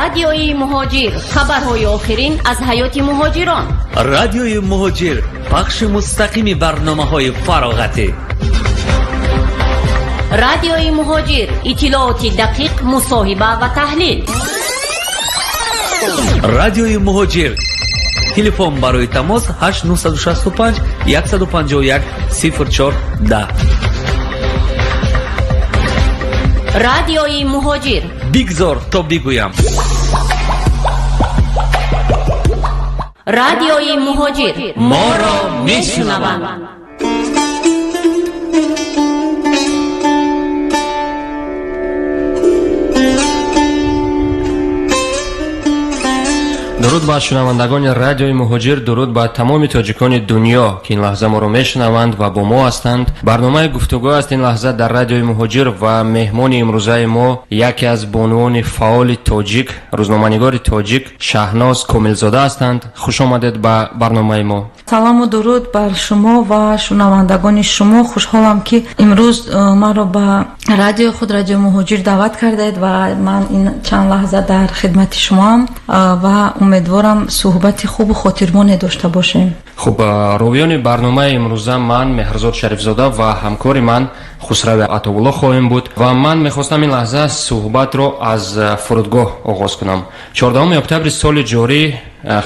Радиои Муҳоҷир, хабарҳои охирин аз ҳаёти муҳоҷирон. Радиои Муҳоҷир, пахши мустақими барномаҳои фароғатӣ. Радиои Муҳоҷир, иттилооти дақиқ, мусоҳиба ва таҳлил. Радиои Муҳоҷир, телефон барои тамос 8965 151 04 10. Радиои Муҳоҷир. Бигзор то бигӯям. Радиои Муҳоҷир, моро мешунаванд. Дуруд ба шунавандагони Радиои Муҳоҷир, дуруд ба тамоми тоҷикони дунё, ки ин лаҳза моро мешунаванд ва бо мо ҳастанд. Барномаи гуфтугӯ аст ин лаҳза дар Радиои Муҳоҷир ва меҳмони имрӯзаи мо яке аз бонувони фаъоли тоҷик, рӯзноманигори тоҷик Шаҳноз Комилзода ҳастанд. Хуш омадед ба барномаи мо. Салому дуруд бар шумо ва шунавандагони шумо. Хушҳолам, ки имрӯз маро ба радиои худ, Радиои Муҳоҷир, даъват кардаед ва ман ин чанд лаҳза дар хидмати шумоам ва умедворам суҳбати хубу хотирмоне дошта бошем. Хуб, ровиёни барномаи имрӯза ман, Меҳрзод Шарифзода, ва ҳамкори ман Хусрави Атовулло хоҳем буд ва ман мехостам ин лаҳза суҳбатро аз фурудгоҳ оғоз кунам. 14 октябри соли ҷорӣ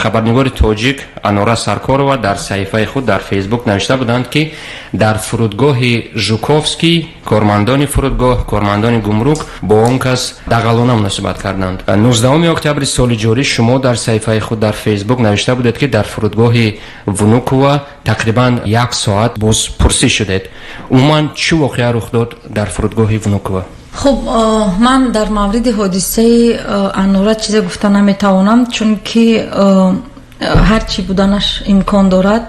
хабарнигори тоҷик Анора Саркорова дар саҳифаи худ дар Фейсбук навишта буданд, ки дар фурудгоҳи Жуковский кормандони фурудгоҳ, кормандони гумрук бо он кас дағалона муносибат карданд. 19 октябри соли ҷорӣ шумо дар саҳифаи худ дар Фейсбук навишта будед, ки дар фурудгоҳи Внуково тақрибан як соат бозпурсӣ шудед. Умуман, чӣ воқеа рух дод дар фурудгоҳи Внуково? Хуб, ман дар мавриди ҳодисаи Анора чизе гуфта наметавонам, чунки ҳар чӣ буданаш имкон дорад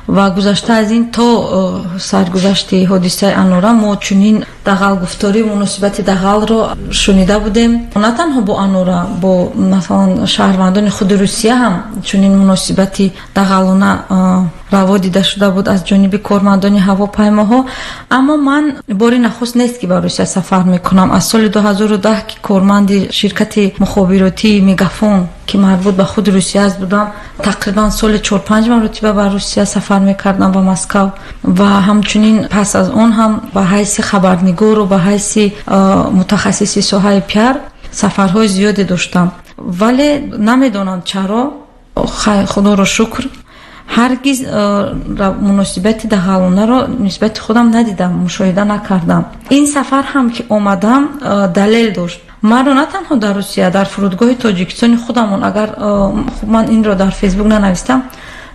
ва гузашта аз ин, то саргузашти ҳодисаи Анора мо чунин дағалгуфторӣ, муносибати дағалро шунида будем. На танҳо бо Анора, бо масалан шаҳрвандони худи Русия ҳам чунин муносибати дағалона раво дида шуда буд аз ҷониби кормандони ҳавопаймоҳо. Аммо ман бори нахуст нест, ки ба Русия сафар мекунам. Аз соли 2010, ки корманди ширкати мухобиротии Мегафон, ки марбут ба худи Русия аст, будам, тақрибан соли 4-5 маротиба ба Русия сафар мекардам, ба Москав, ва ҳамчунин пас аз он ҳам ба ҳайси хабарнигору ба ҳайси мутахассиси соҳаи пиар сафарҳои зиёде доштам. Вале намедонам чаро, худоро шукр, ҳаргиз муносибати дағалонаро нисбати худам надидам, мушоҳида накардам. Ин сафар ҳам ки омадам, далел дошт. Маро на танҳо дар Русия, дар фурудгоҳи Тоҷикистони худамон, агар хуб, ман инро дар Фейсбук нанавистам,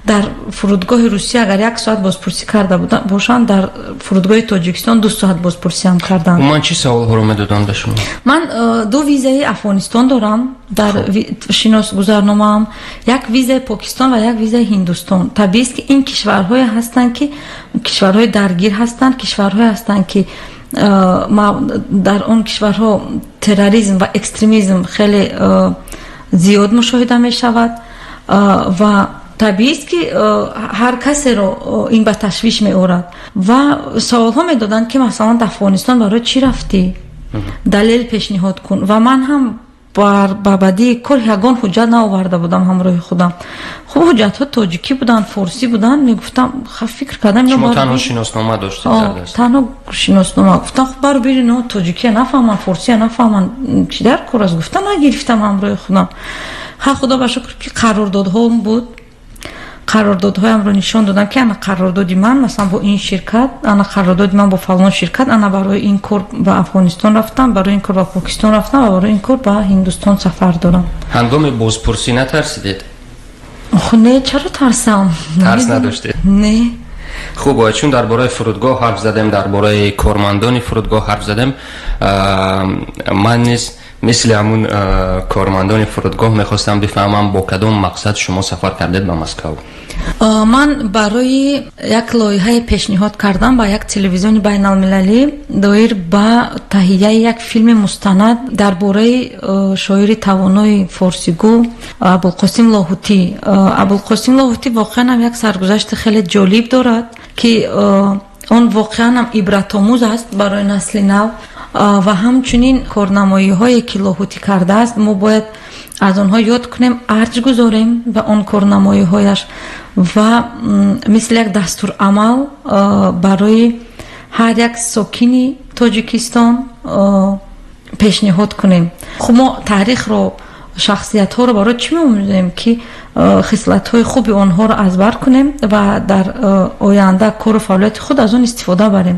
дар фурудгоҳи Русия агар як соат бозпурсӣ карда бошанд, дар фурудгоҳи Тоҷикистон 2 соат бозпурсиам карданд. Умуман, чӣ саволҳоро медоданд ба шумо? Ман ду визаи Афғонистон дорам дар шинос гузарномаам, як визаи Покистон ва як визаи Ҳиндустон. Табиист, ки ин кишварҳое ҳастанд, ки кишварҳои даргир ҳастанд, кишварҳое ҳастанд, ки дар он кишварҳо терроризм ва экстремизм хеле зиёд мушоҳида мешавад ва табиист, ки ҳар касеро ин ба ташвиш меорад. Ва саволҳо медоданд, ки масалан, дар Афғонистон барои чӣ рафтӣ, далел пешниҳод кун. Ва ман ҳам ба бадии кор ягон ҳуҷҷат наоварда будам ҳамроҳи худам. Хуб, ҳуҷҷатҳо тоҷикӣ буданд, форсӣ буданд. Мегуфтам, фикр кардам, шумо танҳо шиноснома доштед дар даст? Танҳо шиноснома. Гуфтам, хуб, баро бири, тоҷикия нафаҳманд, форсия нафаҳманд, чӣ дар кор аст, гуфта нагирифтам ҳамроҳи худам. Ха, худо ба шукр, ки қарордодҳом буд. Қарордодҳоямро нишон додам, ки ана қарордоди ман, масалан, бо ин ширкат, ана қарордоди ман бо фалон ширкат, ана барои ин кор ба Афғонистон рафтам, барои ин кор ба Покистон рафтам ва барои ин кор ба Ҳиндустон сафар дорам. Ҳангоми бозпурсӣ натарсидед? Охо, не, чаро тарсам? Тарс надоштед? Не. Хуб, чун дар бораи фурудгоҳ ҳарф задем, дар бораи кормандони фурудгоҳ ҳарф задем, ман низ мисли ҳамун кормандони фурудгоҳ мехостам бифаҳмам, бо кадом мақсад шумо сафар кардед ба Москав? Ман барои як лоиҳае пешниҳод кардам ба як телевизиони байналмилалӣ доир ба таҳияи як филми мустанад дар бораи шоири тавонои форсигӯ Абулқосим Лоҳутӣ. Абулқосим Лоҳутӣ воқеан ҳам як саргузашти хеле ҷолиб дорад, ки он воқеан ҳам ибратомӯз аст барои насли нав, ва ҳамчунин корнамоиҳое, ки Лоҳутӣ кардааст, мо бояд Аз онҳо ёд кунем, арҷ гузорем ба он корнамоиҳояш ва мисли як дастурамал барои ҳар як сокини Тоҷикистон пешниҳод кунем. Хуб, мо таърихро, шахсиятҳоро барои чӣ меомӯзем? Ки хислатҳои хуби онҳоро аз бар кунем ва дар оянда кору фаъолияти худ аз он истифода барем,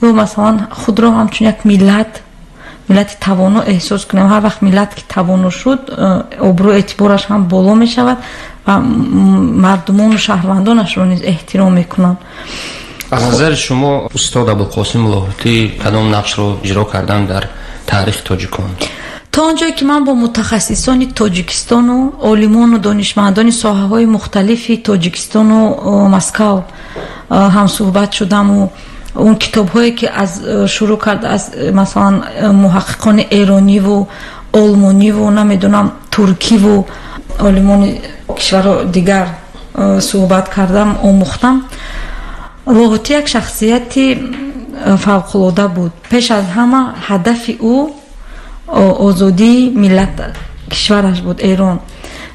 ё масалан худро ҳамчун як миллати тавоно эҳсос кунем. Ҳар вақт миллат ки тавоно шуд, обрӯ эътибораш ҳам боло мешавад ва мардумону шаҳрвандонашро низ эҳтиром мекунанд. Аз назари шумо, устод Абулқосим Лоҳутӣ кадом нақшро иҷро кардан дар таърихи тоҷикон? То он ҷое ки ман бо мутахассисони Тоҷикистону олимону донишмандони соҳаҳои мухталифи Тоҷикистону Москав ҳамсӯҳбат шудаму он китобҳое ки аз шурӯъ кард, аз масалан муҳаққиқони эрониву олмониву, намедонам, туркиву олимони кишварҳо дигар суҳбат кардам, омӯхтам, Лоҳутӣ як шахсияти фавқулода буд. Пеш аз ҳама ҳадафи ӯ озодии миллат, кишвараш буд, Эрон.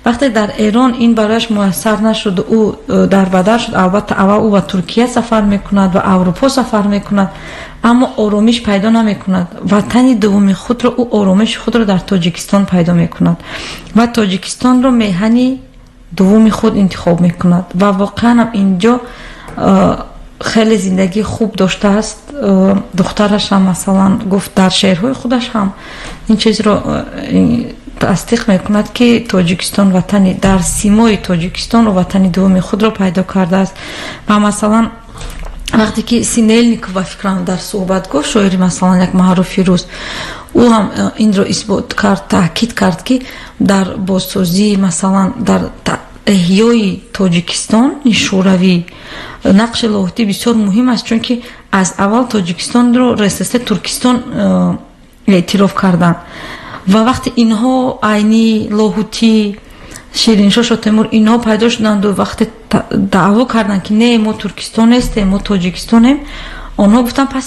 Вақте дар Эрон ин барояш муяссар нашуд, ӯ дарбадар шуд. Албатта, аввал ӯ ба Туркия сафар мекунад ва Аврупо сафар мекунад, аммо оромиш пайдо намекунад. Ватани дуввуми худро ӯ, оромиши худро дар Тоҷикистон пайдо мекунад ва Тоҷикистонро меҳани дуввуми худ интихоб мекунад. Ва воқеанам инҷо хеле зиндагии хуб доштааст. Духтарашам, масалан, гуфт, дар шеърҳои худаш ҳам ин чизро тасдиқ мекунад, ки Тоҷикистон ватани, дар симои Тоҷикистон ватани дуввуми худро пайдо кардааст. Ва масалан вақте ки Синельников, ба фикрам, дар суҳбат гуфт, шоири, масалан, як маъруфи рус, ӯ ҳам инро исбот кард, таъкид кард, ки дар бозсозии, масалан, дар эҳёи Тоҷикистон шӯравӣ нақши Лоҳутӣ бисёр муҳим аст, чунки аз аввал Тоҷикистонро РСС Туркистон эътироф карданд. Ва вақте инҳо, Айнӣ, Лоҳутӣ, Шириншо Шотемур, инҳо пайдо шуданду вақте даъво карданд, ки не, мо Туркистон нестем, мо Тоҷикистонем, онҳо гуфтанд: «Пас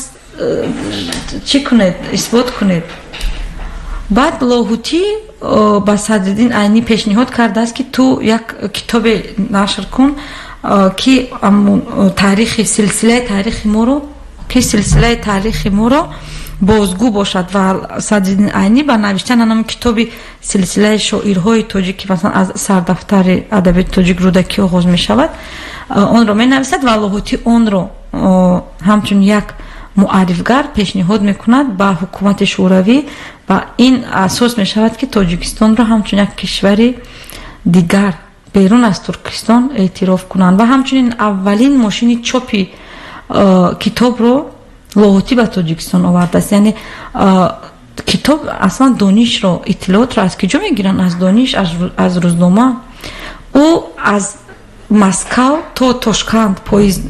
чӣ кунед, исбот кунед». Баъд Лоҳутӣ ба Садриддин Айнӣ пешниҳод кардааст, ки ту як китобе нашр кун, ки таърихи силсилаи таърихи моро бозгӯ бошад. Ва Садриддин Айнӣ ба навиштан анам китоби силсилаи шоирҳои тоҷик, ки масалан аз сардафтари адабиёти тоҷик Рӯдакӣ оғоз мешавад, онро менависад ва Лоҳутӣ онро ҳамчун як муаррифгар пешниҳод мекунад ба ҳукумати шӯравӣ. Ва ин асос мешавад, ки Тоҷикистонро ҳамчун як кишвари дигар берун аз Туркистон эътироф кунанд. Ва ҳамчунин аввалин мошини чопи китобро Лоҳутӣ ба Тоҷикистон овардааст. Яъне китоб, аслан донишро, иттилоотро аз куҷо мегиранд? Аз дониш, аз рӯзнома. Ӯ аз Москав то Тошканд поезд,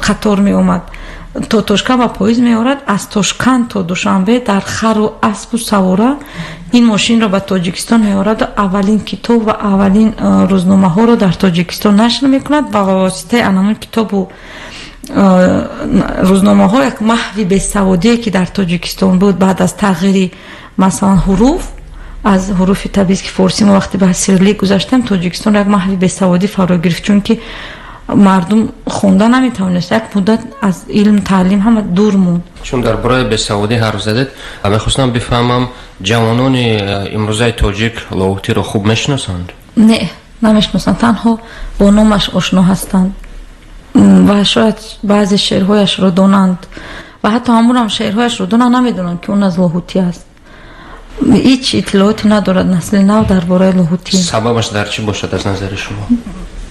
қатор меомад, то Тошканд ба поезд меорад, аз Тошканд то Душанбе дар хару аспу савора ин мошинро ба Тоҷикистон меораду аввалин китоб ва аввалин рӯзномаҳоро дар Тоҷикистон нашр мекунад. Ва ба воситаи анамун китобу рӯзномаҳо як маҳви бесаводие, ки дар Тоҷикистон буд баъд аз тағйири, масалан, ҳуруф, аз ҳуруфи табиски форсӣ мо вақте ба сирилик гузаштем, Тоҷикистон як маҳви бесаводӣ фаро гирифт, чунки мардум хонда наметавонист, як муддат аз илм, таълим ҳама дур монд. Чун дар бораи бесаводӣ ҳарф задед, мехостам бифаҳмам, ҷавонони имрӯзаи тоҷик Лоҳутиро хуб мешиносанд? Не, намешиносанд, танҳо бо номаш ошно ҳастанд ва шояд баъзе шеърҳояшро донанд. Ва ҳатто ҳамонам шеърҳояшро донанд, намедонанд, ки он аз Лоҳутӣ аст. Ҳеҷ иттилооте надорад насли нав дар бораи Лоҳутӣ. Сабабаш дар чӣ бошад, аз назари шумо?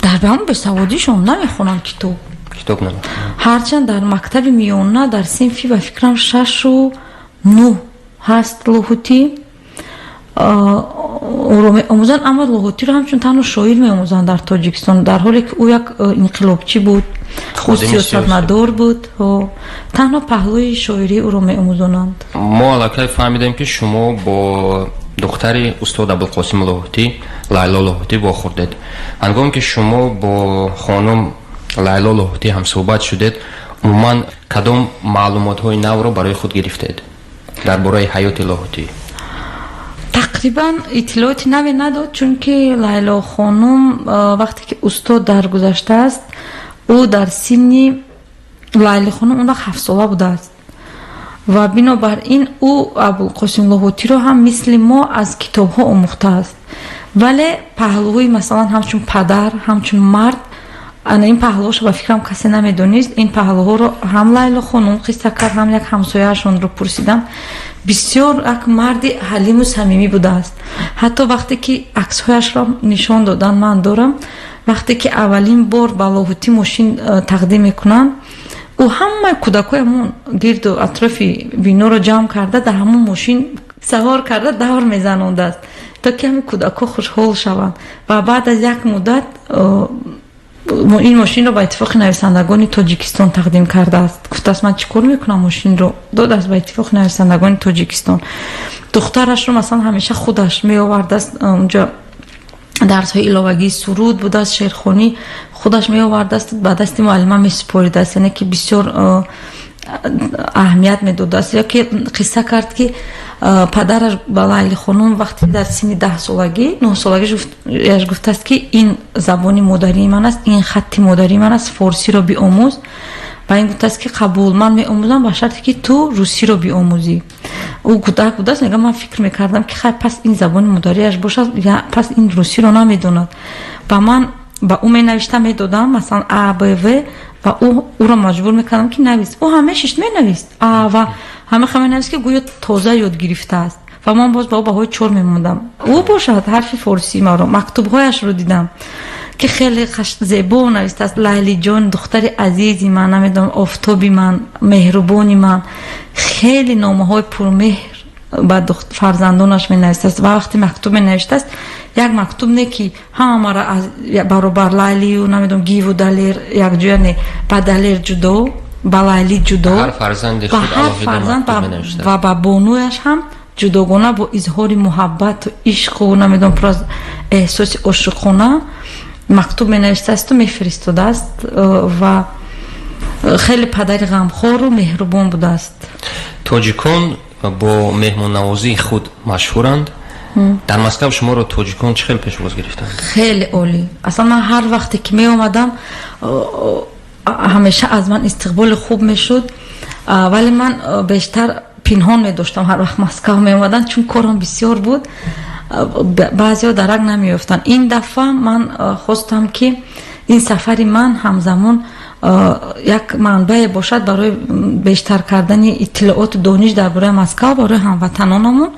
Дар ҳамон бесаводишон, намехонанд китоб. Китоб намехонанд. Ҳарчанд дар мактаби миёна, дар синфи, ба фикрам, шашу нӯҳ ҳаст Лоҳутӣ, ӯро меомӯзанд, аммо Лоҳутиро ҳамчун танҳо шоир меомӯзанд дар Тоҷикистон, дар ҳоле ки ӯ як инқилобчӣ буд, ӯ сиёсатмадор буд. Танҳо паҳлӯи шоирии ӯро меомӯзонанд. Мо аллакай фаҳмидем, ки шумо бо духтари устод Абулқосим Лоҳутӣ, Лайло Лоҳутӣ, вохӯрдед. Ҳангоме ки шумо бо хонум Лайло Лоҳутӣ ҳамсӯҳбат шудед, умуман кадом маълумотҳои навро барои худ гирифтед дар бораи ҳаёти Лоҳутӣ? Тақрибан Тақрибан иттилооти наве надод, чунки Лайло хонум вақте ки устод даргузаштааст, ӯ дар синни Лайли хонум он вақт 7-сола будааст ва бинобар ин ӯ Абулқосим Лоҳутиро ҳам мисли мо аз китобҳо омӯхтааст, вале паҳлӯи, масалан, ҳамчун падар, ҳамчун мард, ана ин паҳлӯҳошо ба фикрам касе намедонист. Ин паҳлӯҳоро ҳам Лайло хонум қисса кард, ҳам як ҳамсояашонро пурсидам. Бисёр як марди ҳалиму самимӣ будааст. Ҳатто вақте ки аксҳояшро нишон додан, ман дорам, вақте ки аввалин бор ба Лоҳутӣ мошин тақдим мекунанд, ӯ ҳамаи кӯдакҳои ҳамон гирду атрофи биноро ҷамъ карда, дар ҳамон мошин савор карда, давр мезанондааст, то ки ҳамин кӯдакҳо хушҳол шаванд. Ва баъд аз як муддат ин мошинро ба Иттифоқи нависандагони Тоҷикистон тақдим кардааст. Гуфтааст, ман чӣ кор мекунам мошинро? Додааст ба Иттифоқи нависандагони Тоҷикистон. Духтарашро, масалан, ҳамеша худаш меовардааст, унҷо дарсҳои иловагии суруд будааст, шеърхонӣ, худаш меовардааст, ба дасти муаллима месупоридааст, яъне ки бисёр аҳамият медодааст. Ё ки қисса кард, ки падараш ба Лайли хонум вақте дар синни 10-солагӣ, 9-солагӣ гуфтааст, ки ин забони модарии ман аст, ин хатти модарии ман аст, форсиро биомӯз. Ва ин гуфтааст, ки қабул, ман меомӯзам ба шарте ки ту русиро биомӯзӣ. Ӯ кӯдак будааст, мега, ман фикр мекардам, ки хай, пас ин забони модариаш бошад, пас ин русиро намедонад. Ва ман ба ӯ менавишта медодам, масалан, а, б, в, ва ӯро маҷбур мекардам, ки навис. Ӯ ҳам мешишт, менавист а ва ҳама ха менавист, ки гӯё тоза ёд гирифтааст, ва ман боз ба ӯ баҳои 4 мемондам. Ӯ бошад ҳарфи форсии маро, мактубҳояшро дидам, ки хеле зебо навистааст: Лайлиҷон, духтари азизи ман, намедонам, офтоби ман, меҳрубони ман. Хеле номаҳои пурмеҳр ба фарзандонаш менавистааст. Ва вақте мактуб менавиштааст, як мактуб не, ки ҳама мара баробар Лайлию, намедонам, Гиву Далер якҷоя, не, ба Далер ҷудо, ба Лайли ҷудо, ба ҳар фарзанд ва ба бонуяш ҳам ҷудогона, бо изҳори муҳаббату ишқу, намедонам, пур аз эҳсоси ошиқона мактуб менавиштаасту мефиристодааст. Ва хеле падари ғамхору меҳрубон будааст. Тоҷикон бо меҳмоннавозии худ машҳуранд. Дар Москав шуморо тоҷикон чӣ хел пешвоз гирифтанд? Хеле олӣ. Аслан ман ҳар вақте ки меомадам, ҳамеша аз ман истиқболи хуб мешуд, вале ман бештар пинҳон медоштам. Ҳар вақт Москав меомадам, чун корам бисёр буд, баъзеҳо дарак намеёфтанд. Ин дафъа ман хостам, ки ин сафари ман ҳамзамон як манбае бошад барои бештар кардани иттилооту дониш дар бораи Москав барои ҳамватанонамон.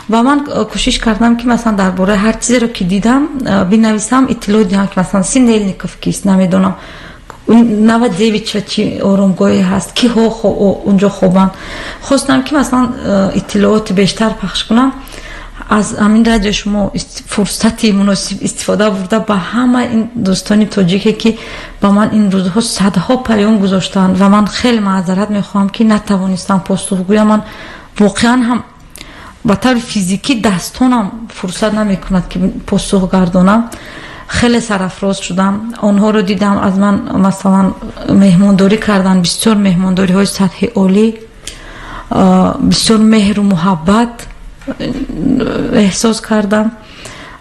Ва ман кӯшиш кардам, ки масалан дар бораи ҳар чизеро, ки дидам, бинависам, иттилоъ диҳам, ки масалан Синельников кист, намедонам, Новодевичье чи оромгоҳе ҳаст, киҳо унҷо хобанд. Хостам, ки масалан иттилооти бештар пахш кунам. Аз ҳамин радио шумо фурсати муносиб истифода бурда, ба ҳама ин дӯстони тоҷике, ки ба ман ин рӯзҳо садҳо паём гузоштанд, ва ман хеле маъзарат мехоҳам, ки натавонистам посух гӯям. Ман воқеан ҳам ба таври физикӣ дастонам фурсат намекунад, ки посух гардонам. Хеле сарафроз шудам, онҳоро дидам, аз ман, масалан, меҳмондорӣ карданд, бисёр меҳмондориҳои сатҳи олӣ, бисёр меҳру муҳаббат эҳсос кардам.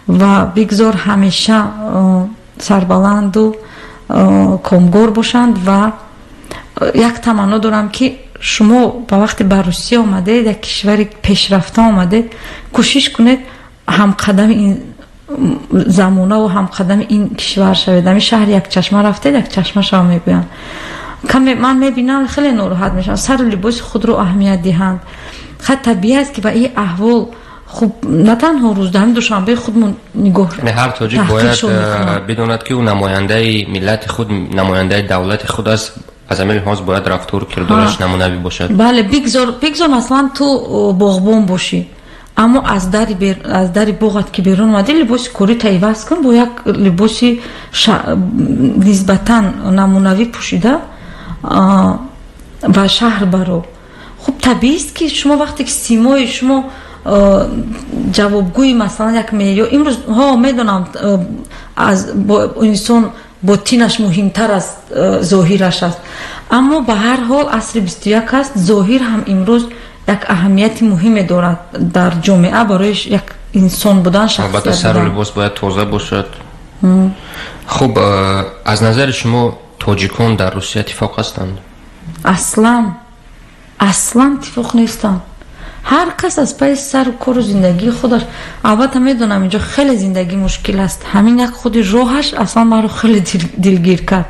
Ва бигзор ҳамеша сарбаланду комгор бошанд. Ва як таманно дорам, ки шумо ба вақте ба Русия омадед, як кишвари пешрафта омадед, кӯшиш кунед ҳамқадами ин замонаву ҳамқадами ин кишвар шавед. Ҳамин шаҳри якчашма рафтед, якчашма шава мегӯянд. Каме ман мебинам, хеле нороҳат мешавам, сару либоси худро аҳамият диҳанд. Хай, табиӣ аст, ки ба ин аҳвол хуб на танҳо рӯз дар ҳамин Душанбеи худмон нигоҳ Ҳар тоҷик бояд бидонад, ки ӯ намояндаи миллати худ, намояндаи давлати худ аст, аз ҳамин лиҳоз бояд рафтору кирдораш намунавӣ бошад. Бале, бигзор масалан ту боғбон бошӣ, аммо аз дари боғат ки берун омадӣ, либоси корита иваз кун, бо як либоси нисбатан намунавӣ пӯшида ба шаҳр баро. Хуб, табиист, ки шумо вақте ки симои шумо ҷавобгӯи, масалан, як меъёр имрӯз ҳо, медонам, аз инсон ботинаш муҳимтар аз зоҳираш аст, аммо ба ҳар ҳол асри 21 аст, зоҳир ҳам имрӯз як аҳамияти муҳиме дорад дар ҷомеа барои як. инсон будан, шахсият. Албатта, сару либос бояд тоза бошад. Хуб, аз назари шумо тоҷикон дар Русия иттифоқ ҳастанд? Аслан, аслан иттифоқ нестанд. Ҳар кас аз пайи сару кору зиндагии худаш. Албатта, медонам, инҷо хеле зиндагӣ мушкил аст. Ҳамин як худи роҳаш аслан маро хеле дилгир кард.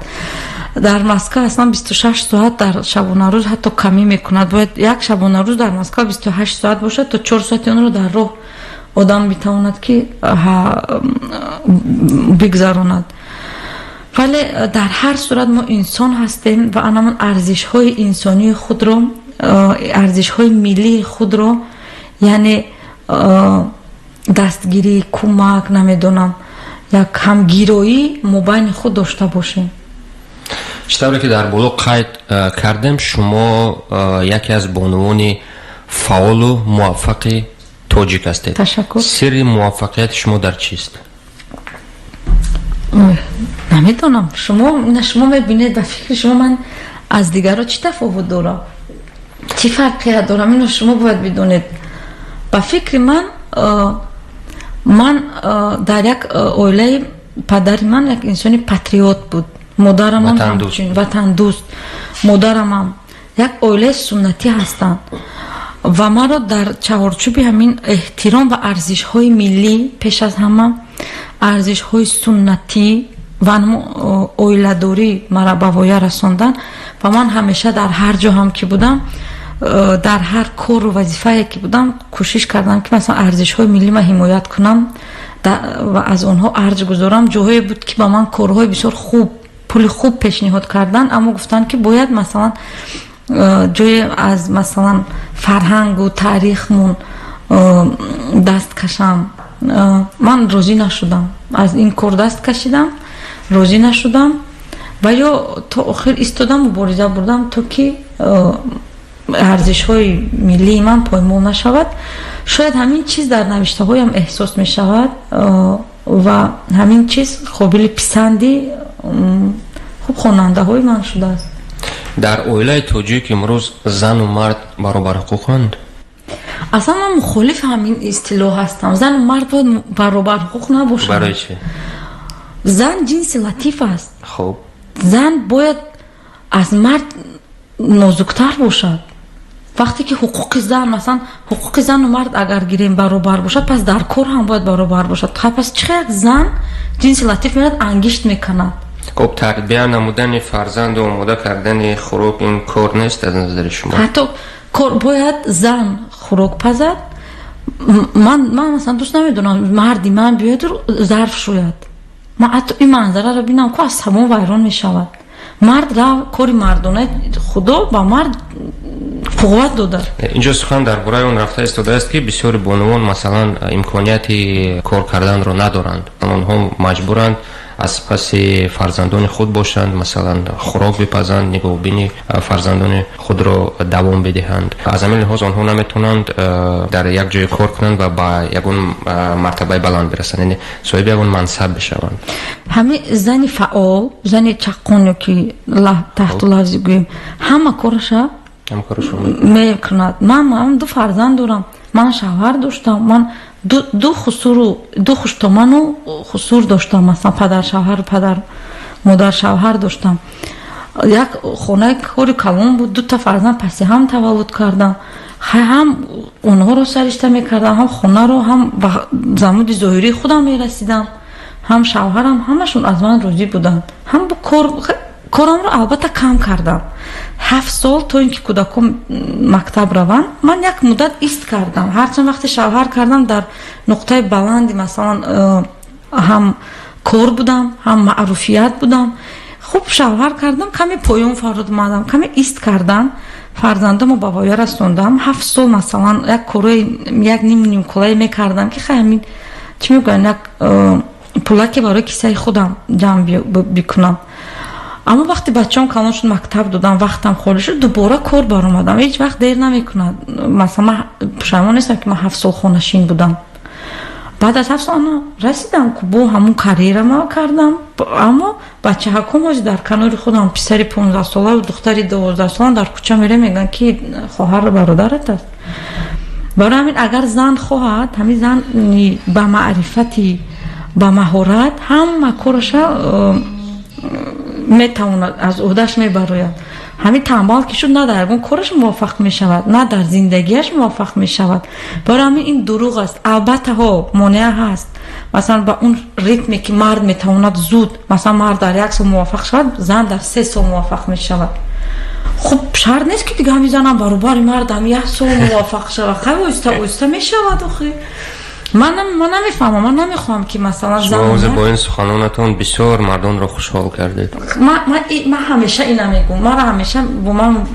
Дар Москва аслан 26 соат дар шабонарӯз ҳатто камӣ мекунад. Бояд як шабонарӯз дар Москва 28 соат бошад, то 4 соати онро дар роҳ одам метавонад ки бигзаронад. Вале дар ҳар сурат мо инсон ҳастем ва анамон арзишҳои инсонии худро, арзишҳои миллии худро, яъне дастгирӣ, кӯмак, намедонам, як ҳамгироӣ мобайни худ дошта бошем. Чӣ тавре ки дар боло қайд кардем, шумо яке аз бонувони фаъолу муваффақи тоҷик ҳастед. Ташаккур. Сирри муваффақияти шумо дар чист? Намедонам, шумо мебинед, ба фикри шумо ман аз дигарро чӣ тафовут дорам, чӣ фарқият дорам? Ино шумо бояд бидонед. Ба фикри ман, ман дар як оилаи, падари ман як инсони патриот буд, модарамам ҳамчунин ватандӯст, модарамам як оилаи суннатӣ ҳастанд ва маро дар чаҳорчӯби ҳамин эҳтиром ба арзишҳои миллӣ, пеш аз ҳама арзишҳои суннатӣ ва оиладорӣ мара ба воя расондан. Ва ман ҳамеша дар ҳар ҷо ҳам ки будам, дар ҳар кору вазифае ки будам, кӯшиш кардам, ки масалан арзишҳои миллима ҳимоят кунам ва аз онҳо арҷ гузорам. Ҷоҳое буд, ки ба ман корҳои бисёр хуб, пули хуб пешниҳод карданд, аммо гуфтанд, ки бояд масалан ҷое аз масалан фарҳангу таърихмон даст кашам. Ман розӣ нашудам, аз ин кор даст кашидам, розӣ нашудам ва ё то охир истодам, мубориза бурдам, то ки арзишҳои миллии ман поймол нашавад. Шояд ҳамин чиз дар навиштаҳоям эҳсос мешавад ва ҳамин чиз қобили писанди хуб хонандаҳои ман шудааст. Дар оилаи тоҷик имрӯз зану мард баробарҳуқуқанд? Аслан ман мухолифи ҳамин истилоҳ ҳастам. Зану мард бояд баробарҳуқуқ набошанд. Барои чӣ? Зан ҷинси латиф аст. Хуб. Зан бояд аз мард нозуктар бошад. Вақте ки ҳуқуқи зан, масалан, ҳуқуқи зану мард агар гирем, баробар бошад, пас дар кор ҳам бояд баробар бошад. Пас чӣ як зан ҷинси латиф мерад, ангишт мекунад? Хуб, тарбия намудани фарзанду омода кардани хӯрок ин кор нест аз назари шумо? Ҳатто кор бояд зан хӯрок пазад. Ман масалан дӯст намедонам марди ман биёяду зарф шӯяд. Ман ҳатто ин манзараро бинам ку, аз ҳамон вайрон мешавад. Мард рав, кори мардона, Худо ба мард қувват дода. Инҷо сухан дар бораи он рафта истодааст, ки бисёри бонувон, масалан, имконияти кор карданро надоранд. Онҳо маҷбуранд аз паси фарзандони худ бошанд, масалан, хӯрок бипазанд, нигоҳубини фарзандони худро давом бидиҳанд. Аз ҳамин лиҳоз онҳо наметавонанд дар як ҷое кор кунанд ва ба ягон мартабаи баланд бирасанд, яъне соҳиби ягон мансаб бишаванд. Ҳамин зани фаъол, зани чаққон ё ки таҳту лафзи гӯем, ҳама кораша мекунад. Ман ду фарзанд дорам, ман шавҳар доштам, ман ду хусуру ду хуштоману хусур доштам, масалан падаршавҳару падар модаршавҳар доштам. Як хонаи кори калон буд, дута фарзанд паси ҳам таваллуд кардам, ҳам онҳоро саришта мекардам, ҳам хонаро, ҳам ба замуди зоҳирии худам мерасидам, ҳам шавҳарам, ҳамашон аз ман розӣ буданд. Ҳам корамро албатта кам кардам. 7 сол то ин ки кӯдакон мактаб раванд, ман як муддат ист кардам. Ҳарчанд вақте шавҳар кардам, дар нуқтаи баланди масалан ҳам кор будам, ҳам маъруфият будам. Хуб, шавҳар кардам, каме поён фарод омадам, каме ист кардам, фарзандамо ба воя расондам. 7 сол масалан як корои як ним нимкулае мекардам, ки хай, ҳамин чӣ мегӯянд, як пулаке барои кисаи худам ҷамъ бикунам. Аммо вақте бачаам калон шуд, мактаб додам, вақтам холӣ шуд, дубора кор баромадам. Ҳеҷ вақт дер намекунад. Масалан, ман пушаймон нестам, ки ман 7 сол хонашин будам. Баъд аз 7 сол ана расидам, бо ҳамун карьерама кардам. Аммо бачаҳаком ҳозир дар канори худам, писари 15-солаву духтари 12-сола, дар кӯча мере, мегӯянд, ки хоҳару бародарат аст. Барои ҳамин агар зан хоҳад, ҳамин зан ба маърифати, ба маҳорат ҳама кораша метавонад, аз уҳдаш мебарояд. Ҳамин тамбал ки шуд, на дар ягон кораш муваффақ мешавад, на дар зиндагиаш муваффақ мешавад. Барои ҳамин ин дурӯғ аст. Албатта, ҳо, монеа ҳаст, масалан, ба он ритме ки мард метавонад зуд, масалан, мард дар як сол муваффақ шавад, зан дар 3 сол муваффақ мешавад. Хуб, шарт нест, ки дига ҳамин занам баробари мард ҳам як сол муваффақ шавад. Хай, оҳиста оҳиста мешавад. Охи, ман намефаҳмам, ман намехоҳам, ки масалан Шумо бо ин суханонатон бисёр мардонро хушҳол кардед. Ман ҳамеша ина мегӯм. Мара ҳамеша бо ман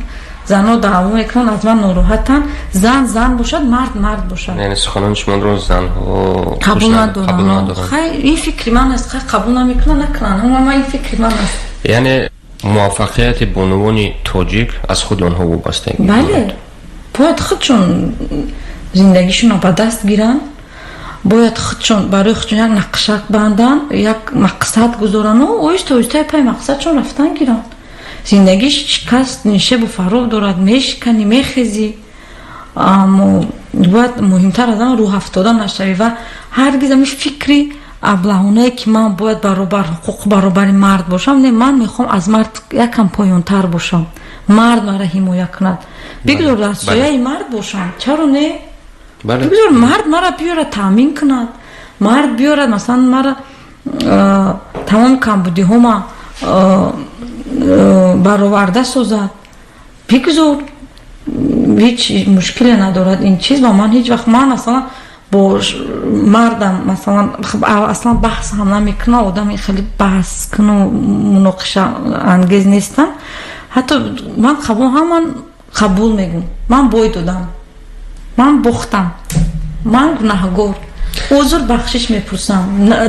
занҳо даъво мекунанд, аз ман нороҳатанд. Зан зан бошад, мард мард бошад. Яъне суханони шуморо занҳо қабул надоранд. Хай, ин фикри ман аст. Хай, қабул намекунанд, накунанд, ама ин фикри ман аст. Яъне муваффақияти бонувони тоҷик аз худи онҳо вобастагӣ? Бале, бояд худшон зиндагишонро ба даст гиранд, бояд худшон барои худшон як нақша банданд, як мақсад гузорану оҳиста оҳиста пай мақсадшон рафтан гиранд. Зиндагиш шикаст, нишебу фароб дорад, мешиканӣ, мехезӣ, аммо бояд муҳимтар аз ҳама рӯҳафтода нашавӣ ва ҳаргиз ҳамин фикри аблаҳонае, ки ман бояд баробар ҳуқуқ, баробари мард бошам. Не, ман мехоҳам аз мард якам поёнтар бошам, мард маро ҳимоя кунад. Бигзор дар сояи мард бошам, чаро не? Бигзор мард мара биёрад, таъмин кунад, мард биёрад, масалан, мара тамоми камбудиҳома бароварда созад. Бигзор, ҳеҷ мушкиле надорад ин чиз. Ва ман ҳеҷ вақт, ман масалан бо мардам, масалан, аслан баҳс ҳам намекунам, одами хеле баҳс куну муноқиша ангез нестам. Ҳатто ман қабул ҳам, ман қабул мегӯм, ман бой додам, ман бохтам, ман гунаҳгор, узр, бахшиш мепурсам.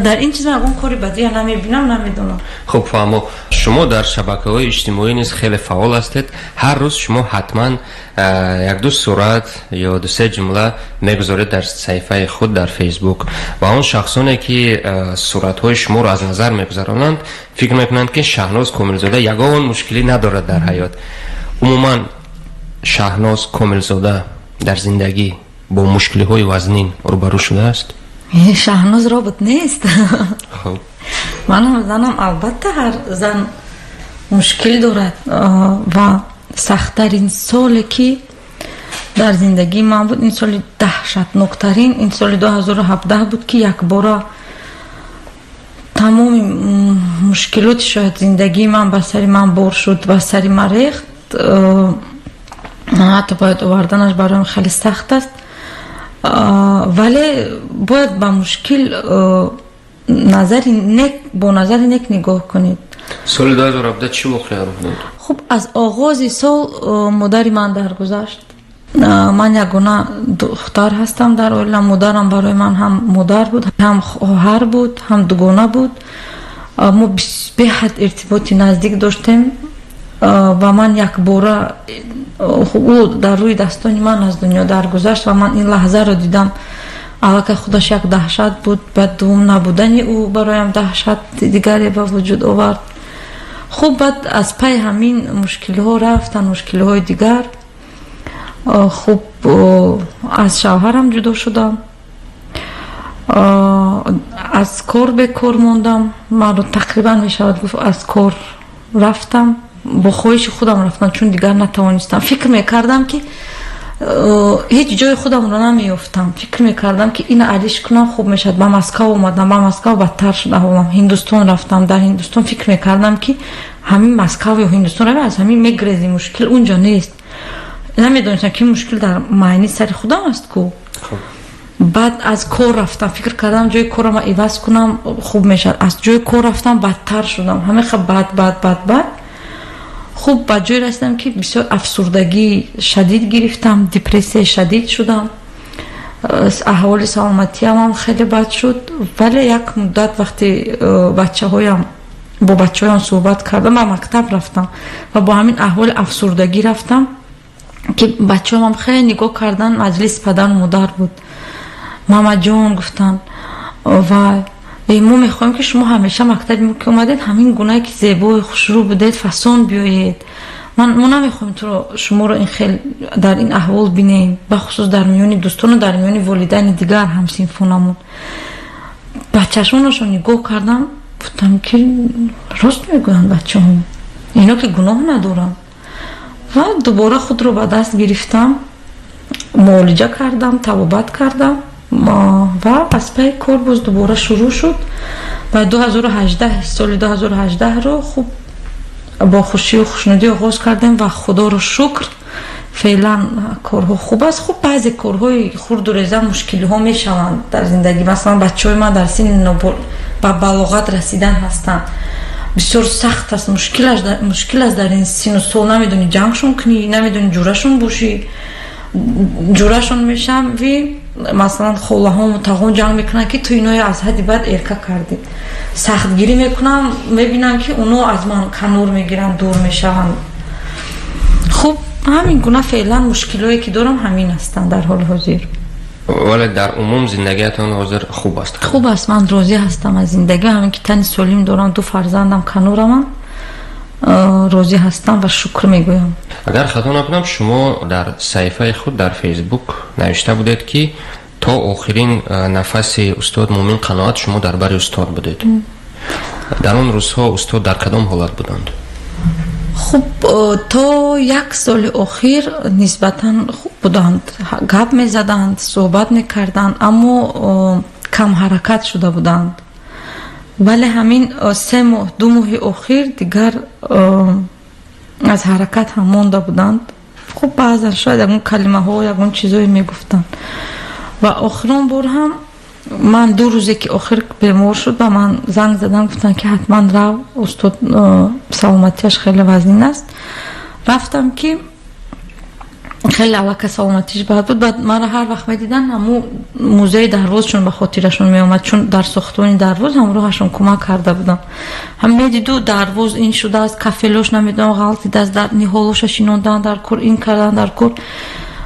Дар ин чиз ягон кори бадия намебинам, намедонам. Хуб, фаҳмо. Шумо дар шабакаҳои иҷтимоӣ низ хеле фаъол ҳастед. Ҳар рӯз шумо ҳатман якду сурат ё дусе ҷумла мегузоред дар саҳифаи худ дар Фейсбук ва он шахсоне, ки суратҳои шуморо аз назар мегузаронанд, фикр мекунанд, ки Шаҳноз Комилзода ягон мушкилӣ надорад дар ҳаёт. Умуман, Шаҳноз Комилзода дар зиндагӣ бо мушкилиҳои вазнин рӯбарӯ шудааст? Шаҳноз робот нест. Манам занам, албатта, ҳар зан мушкил дорад. Ва сахттарин соле, ки дар зиндагии ман буд, ин соли даҳшатноктарин, ин соли 2017 буд, ки якбора тамоми мушкилоти шояд зиндагии ман ба сари ман бор шуд, ба сари ман рехт. Ҳатто бояд оварданаш бароям хеле сахт аст, вале бояд ба мушкил назари нек, бо назари нек нигоҳ кунед. Соли 2017 чӣ воқеа рух дод? Хуб, аз оғози сол модари ман даргузашт. Ман ягона духтар ҳастам дар оила. Модарам барои ман ҳам модар буд, ҳам хоҳар буд, ҳам дугона буд. Мо беҳад иртиботи наздик доштем ва ман якбора ӯ дар рӯи дастони ман аз дунё даргузашт ва ман ин лаҳзаро дидам. Аллакай худаш як даҳшат буд, баъд дуввум набудани ӯ бароям даҳшат дигаре ба вуҷуд овард. Хуб, баъд аз пайи ҳамин мушкилиҳо рафтанд мушкилиҳои дигар. Хуб, аз шавҳарам ҷудо шудам, аз кор бекор мондам. Маро тақрибан мешавад гуфт, аз кор рафтам, бо хоҳиши худам рафтам, чун дигар натавонистам. Фикр мекардам, ки ҳеҷ ҷои худамро намеёфтам. Фикр мекардам, ки ина алиш кунам, хуб мешавад. Ба Москав омадам, ба Москав бадтар шуд аҳволам. Ҳиндустон рафтам. Дар Ҳиндустон фикр мекардам, ки ҳамин Москав ё Ҳиндустон равӣ, аз ҳамин мегрези, мушкил унҷо нест. Намедонистам, ки мушкил дар майни сари худам аст ку. Баъд аз кор рафтам, фикр кардам, ҷои корама иваз кунам, хуб мешавад. Аз ҷои кор рафтам, бадтар шудам. Ҳамеха бад, бад, бад, бад. Хуб, ба ҷое расидам, ки бисёр афсурдагии шадид гирифтам, депрессияи шадид шудам, аҳволи саломатиамам хеле бад шуд. Вале як муддат вақте бачаҳоям, бо бачаҳоям суҳбат кардам, ба мактаб рафтам ва бо ҳамин аҳволи афсурдагӣ рафтам, ки бачаҳоям хеле нигоҳ кардан. Маҷлиси падару модар буд. «Мамаҷон, — гуфтанд, — ва мо мехоҳем, ки шумо ҳамеша мактаби мо ки омадед, ҳамин гунае, ки зебои хушрӯ будед, фасон биёед». Мо намехоҳем туро, шуморо ин хел дар ин аҳвол бинем, бахусус дар миёни дӯстону дар миёни волидайни дигар ҳамсинфонамон. Ба чашмонашон нигоҳ кардам, гуфтам, ки рост мегӯянд бачаҳо, ино ки гуноҳ надоранд. Ва дубора худро ба даст гирифтам, муолиҷа кардам, табобат кардам ва аз пайи кор боз дубора шурӯъ шуд. Ва 2018, соли 2018-ро хуб бо хушию хушнудӣ оғоз кардем ва худоро шукр, феълан корҳо хуб аст. Хуб, баъзе корҳои хурду реза, мушкилиҳо мешаванд дар зиндагӣ. Масалан, бачаҳои ман дар синни ба балоғат расидан ҳастанд, бисёр сахт аст, мушкил аст дар ин сину сол. Намедонӣ ҷангшон кунӣ, намедонӣ ҷурашон бошӣ, ҷурашон мешавӣ. Масалан, холаҳому тағон ҷанг мекунанд, ки ту иное аз ҳадди бад эрка кардӣ. Сахтгирӣ мекунам, мебинам, ки оно аз ман канор мегиранд, дур мешаванд. Хуб, ҳамин гуна феълан мушкилое ки дорам, ҳамин ҳастанд дар ҳоли ҳозир. Вале дар умум зиндагиятон ҳозир хуб аст? Хуб аст, ман розӣ ҳастам аз зиндагӣ. Ҳамин ки тани солим дорам, ду фарзандам канораман, розӣ ҳастам ва шукр мегӯям. Агар хато накунам, шумо дар саҳифаи худ дар Фейсбук навишта будед, ки то охирин нафаси устод Муъмин Қаноат шумо дар бари устод будед. Дар он рӯзҳо устод дар кадом ҳолат буданд? Хуб, то як соли охир нисбатан хуб буданд, гап мезаданд, суҳбат мекарданд, аммо камҳаракат шуда буданд. Вале ҳамин 3 моҳ, 2 моҳи охир дигар аз ҳаракат ҳам монда буданд. Хуб, баъзан шояд ягон калимаҳо, ягон чизое мегуфтанд. Ва охирон бор ҳам ман 2 рӯзе ки охир бемор шуд, ба ман занг задан, гуфтанд, ки ҳатман рав, устод саломатиаш хеле вазнин аст. Рафтам, ки хеле аллакай саломатиш бад буд. Баъд маро ҳар вақт медидан, ҳаму музеи Дарвозшон ба хотирашон меомад, чун дар сохтмони Дарвоз ҳамроҳашон кӯмак карда будам. Ҳам медиду, Дарвоз ин шудааст, кафелош, намедонам, ғалтидааст, ниҳолоша шинондан дар кор, ин кардан дар кор.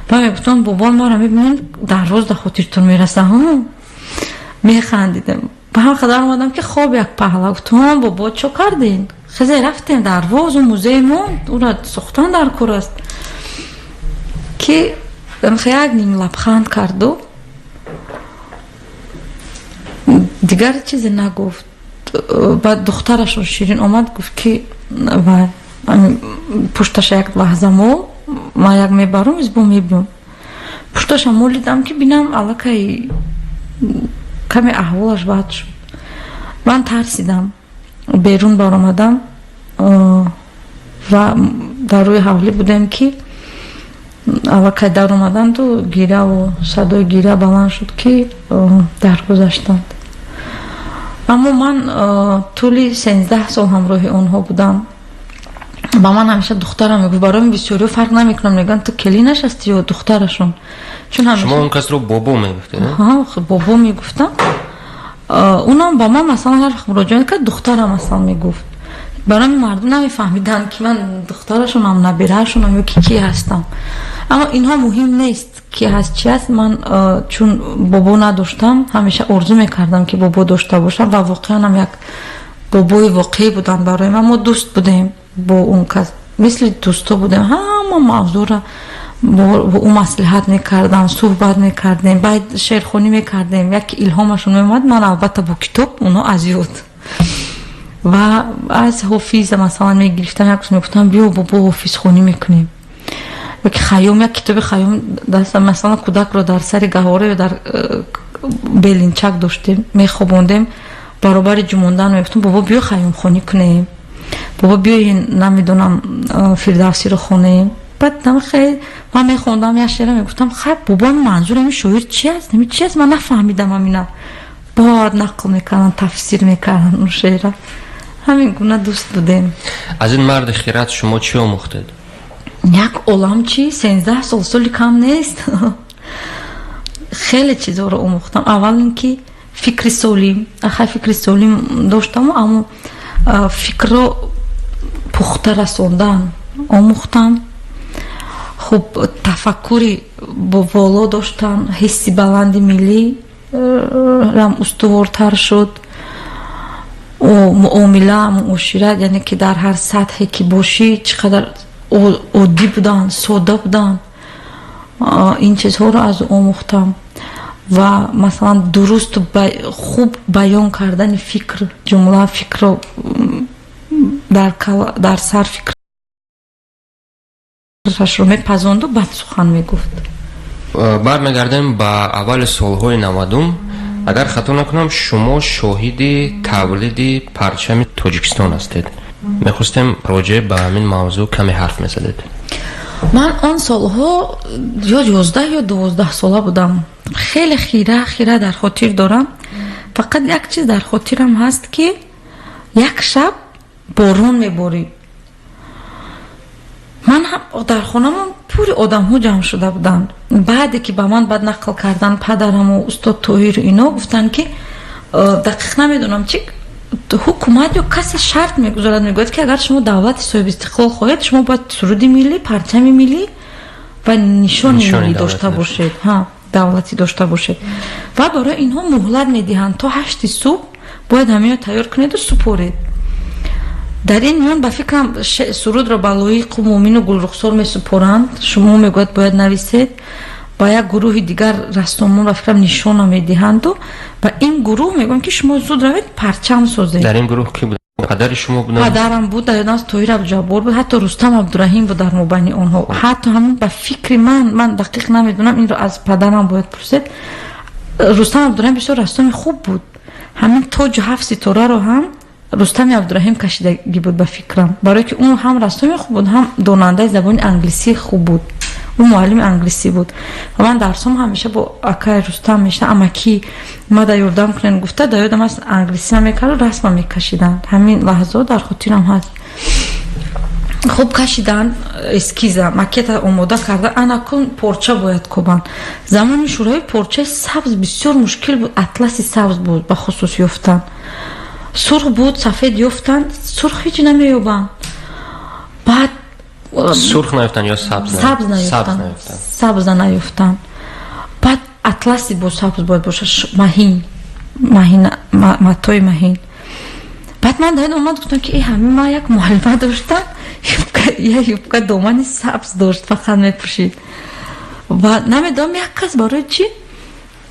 Ба мегуфтам: «Бобон, маро мебинем, Дарвоз дар хотиртон мераса?» Механдидем. Ба ҳам қадар омадам, ки хоб як паҳла. Гуфтам: «Бобо, чо кардем? Хезе, рафтем, Дарвоз музей монд, ура сохтан дар кор аст», ки як ним лабханд карду дигар чизе нагуфт. Баъд духтарашон Ширин омад, гуфт, ки пушташа як лаҳза мол, ман як мебарум, избо мебиём. Пушташа молидам, ки бинам, аллакай каме аҳволаш бад шуд. Ман тарсидам, берун баромадам ва дар рӯи ҳавлӣ будем, ки аллакай даромаданду гиряву садои гиря баланд шуд, ки даргузаштанд. Аммо ман тӯли 13 сол ҳамроҳи онҳо будам. Ба ман ҳамеша духтарам мегуфт. Барои бисёриҳо фарқ намекунам, мегӯянд, ту келинаш ҳастӣ ё духтарашон, чун шумо он касро бобо мегуфтед? Бобо мегуфтам. Унам ба ман, масалан, ҳар вақт муроҷиат мекард, духтарам масалан мегуфт. Барои мардум намефаҳмиданд, ки ман духтарашонам, набираашонам ё ки ки ҳастам. Аммо инҳо муҳим нест, ки ҳаст, чи аст. Ман чун бобо надоштам, ҳамеша орзу мекардам, ки бобо дошта бошам, ва воқеанам як бобои воқеӣ буданд барои ман. Мо дӯст будем бо он кас, мисли дӯсто будем. Ҳама мавзӯъро бо ӯ маслиҳат мекардам, суҳбат мекардем, баъд шеърхонӣ мекардем. Яке илҳомашон меомад, ман албатта бо китоб, онҳо аз ёд ва аз Ҳофиза масалан мегирифтам. Як рӯз мегуфтам: «Биё, бобо, ҳофизхонӣ мекунем», ёки Хайём, як китоби Хайём дастам. Масалан, кӯдакро дар сари гаҳвора ё дар белинчак доштем, мехобондем, баробари ҷумондан мегуфтам: «Бобо, биё, хайёмхонӣ кунем, бобо, биёин, намедонам, Фирдавсиро хонем». Баъд хел ман мехондам як шеъра, мегуфтам: «Хай, бобо, манзур ами шоир чи аст, ами чи аст? Ман нафаҳмидам амина». Баъд нақл мекардам, тафсир мекардам он шеъра. Ҳамин гуна дӯст будем. Аз ин марди хират шумо чӣ омӯхтед? Як олам чи. 13 сол соли кам нест. Хеле чизҳоро омӯхтам. Аввал ин ки фикри солим. Ахай, фикри солим доштаму, аммо фикрро пухта расондан омӯхтам. Хуб, тафаккури боло доштан, ҳисси баланди миллӣ рам устувортар шуд. Муомила, муошират, яъне ки дар ҳар сатҳе ки бошӣ, чӣ қадар Оддӣ буданд, сода буданд. Ин чизҳоро аз ӯ омӯхтам ва масалан дуруст, хуб баён кардани фикр, ҷумла, фикрро дар сар фикрашро мепазонду, баъд сухан мегуфт. Бармегардем ба аввали солҳои 90-ум. Агар хато накунам, шумо шоҳиди тавлиди парчами Тоҷикистон ҳастед. Мехостем, роҷеъ ба ҳамин мавзӯъ каме ҳарф мезадед. Ман он солҳо ё 11 ё 12 сола будам. Хеле хира хира дар хотир дорам. Фақат як чиз дар хотирам ҳаст, ки як шаб борон меборид. Ман дар хонамон пури одамҳо ҷамъ шуда буданд. Баъде ки ба ман баъд нақл кардан падараму устод Тоҳиру ино, гуфтанд, ки дақиқ намедонам, чи ҳукумат ё касе шарт мегузорад, мегӯяд, ки агар шумо давлати соҳибистиқлол хоҳед, шумо бояд суруди миллӣ, парчами миллӣ ва нишони миллӣ дошта бошед, давлатӣ дошта бошед. Ва барои инҳо муҳлат медиҳанд: то 8-и субҳ бояд ҳамино тайёр кунеду супоред. Дар ин миён, ба фикрам, сурудро ба Лоиқу Муъмину Гулрухсор месупоранд. Шумо, мегӯяд, бояд нависед. Ба як гурӯҳи дигар рассомон, ба фикрам, нишона медиҳанду ба ин гурӯҳ мегӯянд, ки шумо зуд равед, парчам созед. Дар ин гурӯҳ ки буд? Падари шумо буданд? Падарам буд, дар ёдам аст, Тоҳир Абдуҷаббор буд, ҳатто Рустам Абдураҳим буд дар мобайни онҳо. Ҳатто ҳамин, ба фикри ман, ман дақиқ намедонам, инро аз падарам бояд пурсед, Рустам Абдураҳим бисёр рассоми хуб буд. Ҳамин тоҷу ҳафт ситораро ҳам Рустами Абдураҳим кашидагӣ буд, ба фикрам, барое ки ӯ ҳам рассоми хуб буд, ҳам донандаи забони англисӣ хуб буд. Ӯ муаллими англисӣ буд ва ман дарсом ҳамеша бо акаи Рустам мешта, амакӣ мада ёрдам кунен гуфта. Дар ёдам аст, англисима мекарду расма мекашиданд. Ҳамин лаҳзаҳо дар хотирам ҳаст. Хуб, кашиданд эскиза, макета омода карда, анакун порча бояд кобанд. Замони Шӯравӣ порчаи сабз бисёр мушкил буд, атласи сабз буд бахусус ёфтан. Сурх буд, сафед ёфтанд, сурх ҳеҷ намеёбанд. Баъд Сурх наёфтанд ё сабз? Сабз наёфтанд, сабза наёфтанд. Баъд атласи бо сабз бояд бошад, маҳин, маҳин, матои маҳин. Баъд ман дар омад, гуфтам, ки ҳамин ман як муаллима доштам, як юбка домани сабз дошт, фақат мепӯшид. Ва намедонам, як кас барои чӣ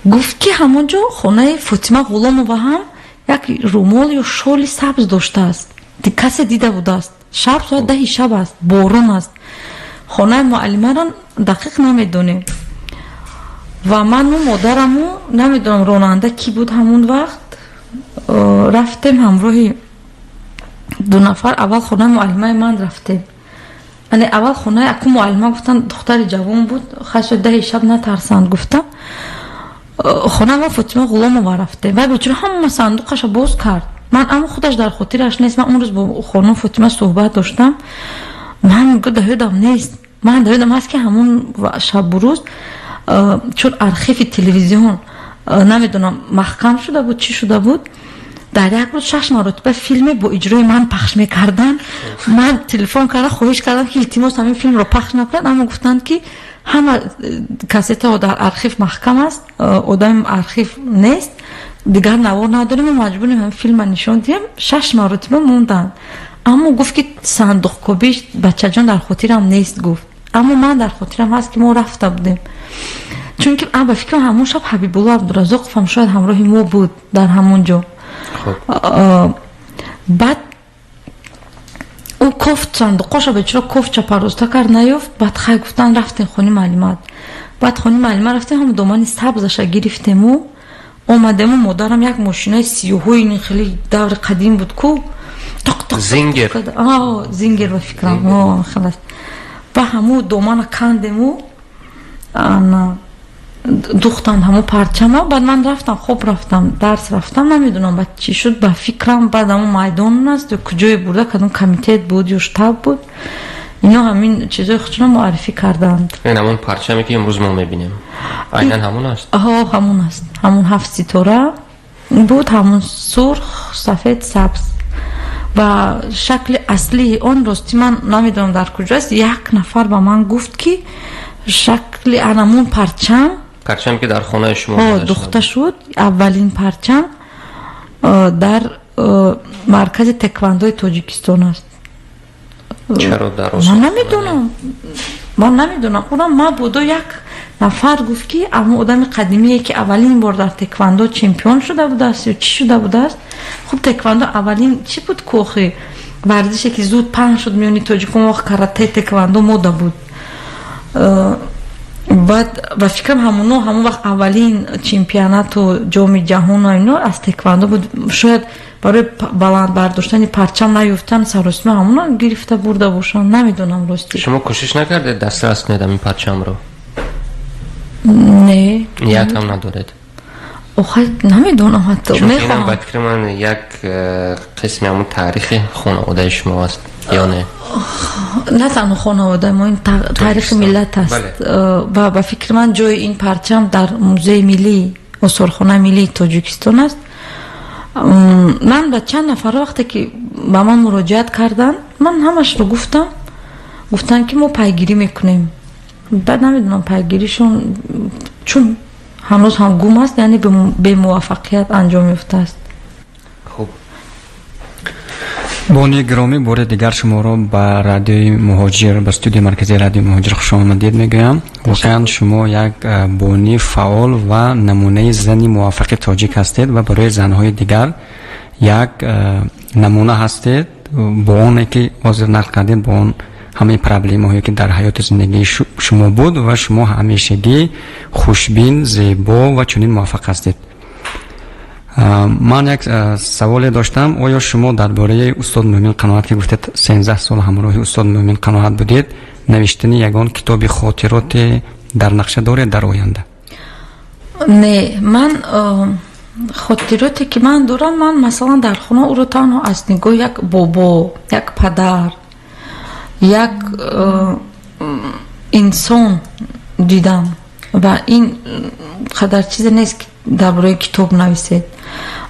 гуфт, ки ҳамон ҷо хонаи Фотима Ғуломова ҳам як румол ё шоли сабз доштааст, касе дида будааст. Шаб, соат 10-и шаб аст, борон аст, хонаи муаллимаро дақиқ намедонем. Ва ману модараму, намедонам, ронанда кӣ буд ҳамон вақт, рафтем ҳамроҳи ду нафар. Аввал хонаи муаллимаи ман рафтем, яъне аввал хонаи аку муаллима гуфтанд, духтари ҷавон буд, хай, 10-и шаб натарсанд гуфтам. Хона ва Фотима Ғуломова рафтем. Вай бечора ҳама сандуқаша боз кард. Ман, аммо худаш дар хотираш нест. Ман он рӯз бо хонум Фотима суҳбат доштам. Ман мегӯ, дар ёдам нест. Ман дар ёдам ҳаст, ки ҳамон шабу рӯз, чун архиви телевизион, намедонам, маҳкам шуда буд, чӣ шуда буд, дар як рӯз шаш маротиба филме бо иҷрои ман пахш мекарданд. Ман телефон карда хоҳиш кардам, ки илтимос, ҳамин филмро пахш накунад, аммо гуфтанд, ки ҳама кассетаҳо дар архив маҳкам аст, одами архив нест, дигар навор надорем, мо маҷбурем ҳамин филма нишон диҳем. Шаш маротиба монданд. Аммо гуфт, ки сандуқкобиш, бачаҷон, дар хотирам нест, гуфт. Аммо ман дар хотирам ҳаст, ки мо рафта будем, чунки ба фикрам, ҳамон шаб Ҳабибулло Абдуразоқов ҳам шояд ҳамроҳи мо буд дар ҳамон ҷо. Баъд ӯ кофт сандуқоша, бечора кофт, чапарӯста кард, наёфт. Баъд хай, гуфтан, рафтем хони муаллимат. Баъд хони муаллима рафтем, ҳам домани сабзаша гирифтему омадему. Модарам як мошинаи сиёҳои хеле даври қадим буд ку. Зингер. Зингер, ба фикрам, хелас. Ба ҳаму домана кандему духтанд ҳаму парчама. Баъд ман рафтам, хоб рафтам, дарс рафтам, намедонам, баъд чӣ шуд. Ба фикрам, баъд ҳаму майдон аст ё куҷое бурда, кадом комитет буд ё штаб буд, ино ҳамин чизои худшона муаррифӣ карданд. Ин ҳамон парчаме, ки имрӯз мо мебинем, айнан ҳамон аст? Ҳо, ҳамон аст. Ҳамон ҳафт ситора буд, ҳамон сурх, сафед, сабз. Ва шакли аслии он, ростӣ, ман намедонам, дар куҷоаст. Як нафар ба ман гуфт, ки шакли анамун парчам Парчам, ки дар хонаи шумо духта шуд, аввалин парчам дар маркази тэквандои Тоҷикистон аст. Чаро дар Ман намедонам, ман намедонам. Онам мабодо як нафар гуфт, ки ҳамон одами қадимие, ки аввалин бор дар тэквандо чемпион шуда будааст ё чӣ шуда будааст. Хуб, тэквандо аввалин чӣ буд, кохи варзише, ки зуд паҳн шуд миёни тоҷикон, вақт карате, тэквандо мода буд. Баъд ба фикрам, ҳамоно ҳамон вақт аввалин чемпионату ҷоми ҷаҳону ино аз тэквандо буд. Шояд барои баланд бардоштани парчам наёфтан, саросима ҳамона гирифта бурда бошанд, намедонам, рости. Шумо кӯшиш накардед дастрас кунед ҳамин парчамро? Не. Ниятам надоред? Охай, намедонам ҳатто. Чунки инам, ба фикри ман, як қисми ҳамун таърихи хонаводаи шумо аст, ё не? На танҳо хонаводаи мо, ин таърихи миллат аст. Ва ба фикри ман, ҷои ин парчам дар музеи миллӣ, осорхонаи миллии Тоҷикистон аст. Ман ба чанд нафар, вақте ки ба ман муроҷиат карданд, ман ҳамашро гуфтам. Гуфтанд, ки мо пайгирӣ мекунем. Баъд намедонам, пайгиришон чун ҳанӯз ҳам гум аст, яъне бемуваффақият анҷом ёфтааст. Хуб. Бонуи гиромӣ, бори дигар шуморо ба Радиои Муҳоҷир, ба студияи марказии Радиои Муҳоҷир хушомадед мегӯям. Воқеан, шумо як бонуи фаъол ва намунаи зани муваффақи тоҷик ҳастед ва барои занҳои дигар як намуна ҳастед, бо оне ки ҳозир нақл кардед, бо он ҳамаи проблемаҳое, ки дар ҳаёти зиндагии шумо буд, ва шумо ҳамешагӣ хушбин, зебо ва чунин муваффақ ҳастед. Ман як саволе доштам: оё шумо дар бораи устод Мӯмин Қаноат, ки гуфтед, 13 сол ҳамроҳи устод Мӯмин Қаноат будед, навиштани ягон китоби хотироте дар нақша доред дар оянда? Не, ман хотироте, ки ман дорам, ман масалан дар хона ӯро танҳо аз нигоҳи як бобо, як падар, як инсон дидам ва ин қадар чизе нест, ки дар бораи китоб нависед.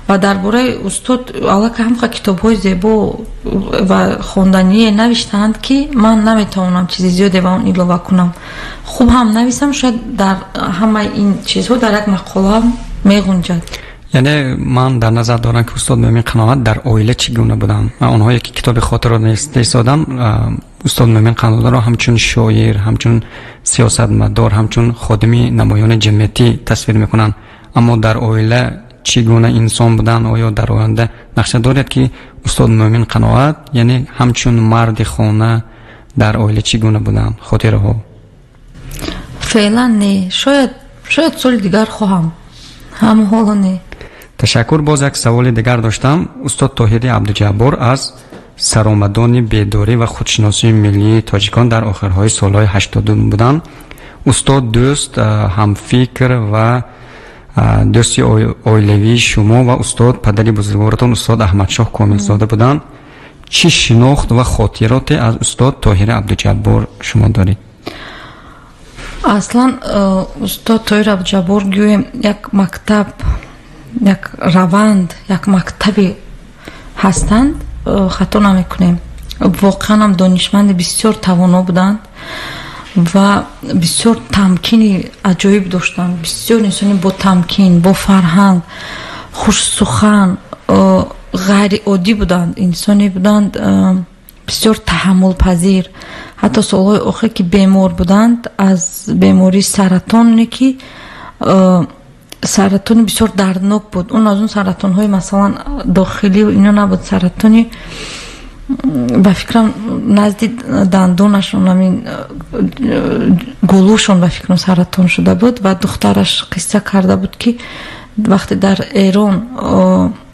Ва дар бораи устод аллакай ҳамқа китобҳои зебо ва хондание навиштаанд, ки ман наметавонам чизи зиёде ба он илова кунам. Хуб ҳам нависам, шояд дар ҳамаи ин чизҳо дар як мақола меғунҷад. Яъне ман дар назар дорам, ки устод Мӯмин Қаноат дар оила чӣ гуна буданд. Онҳое ки китоби хотирот навиштаистоданд, устод Мӯмин Қаноатро ҳамчун шоир, ҳамчун сиёсатмадор, ҳамчун ходими намоёни ҷамъиятӣ тасвир мекунанд, аммо дар оила чӣ гуна инсон буданд? Оё дар оянда нақша доред, ки устод Мӯмин Қаноат, яъне ҳамчун марди хона дар оила чӣ гуна буданд, хотираҳо? Феълан не, шояд соли дигар хоҳам, ҳам ҳоло не. Ташаккур. Боз як саволи дигар доштам. Устод Тоҳири Абдуҷаббор аз саромадони бедорӣ ва худшиносии миллии тоҷикон дар охирҳои солҳои 80-ум буданд. Устод дӯст, ҳамфикр ва дӯсти оилавии шумо ва устод падари бузургворатон, устод Аҳмадшоҳ Комилзода буданд. Чӣ шинохт ва хотироте аз устод Тоҳири Абдуҷаббор шумо доред? Аслан устод Тоҳир Абдуҷаббор, гӯем, як мактаб, як раванд, як мактабе ҳастанд, хато намекунем. Воқеан ҳам донишманди бисёр тавоно буданд ва бисёр тамкини аҷоиб доштанд. Бисёр инсони бо тамкин, бо фарҳанг, хушсухан, ғайриоддӣ буданд. Инсоне буданд бисёр таҳаммулпазир. Ҳатто солҳои охир, ки бемор буданд аз бемории саратоне, ки саратони бисёр дарднок буд, он аз он саратонҳои масалан дохилӣ ино набуд, саратони, ба фикрам, назди дандонашон, ҳамин гулӯшон, ба фикрам, саратон шуда буд. Ва духтараш қисса карда буд, ки вақте дар Эрон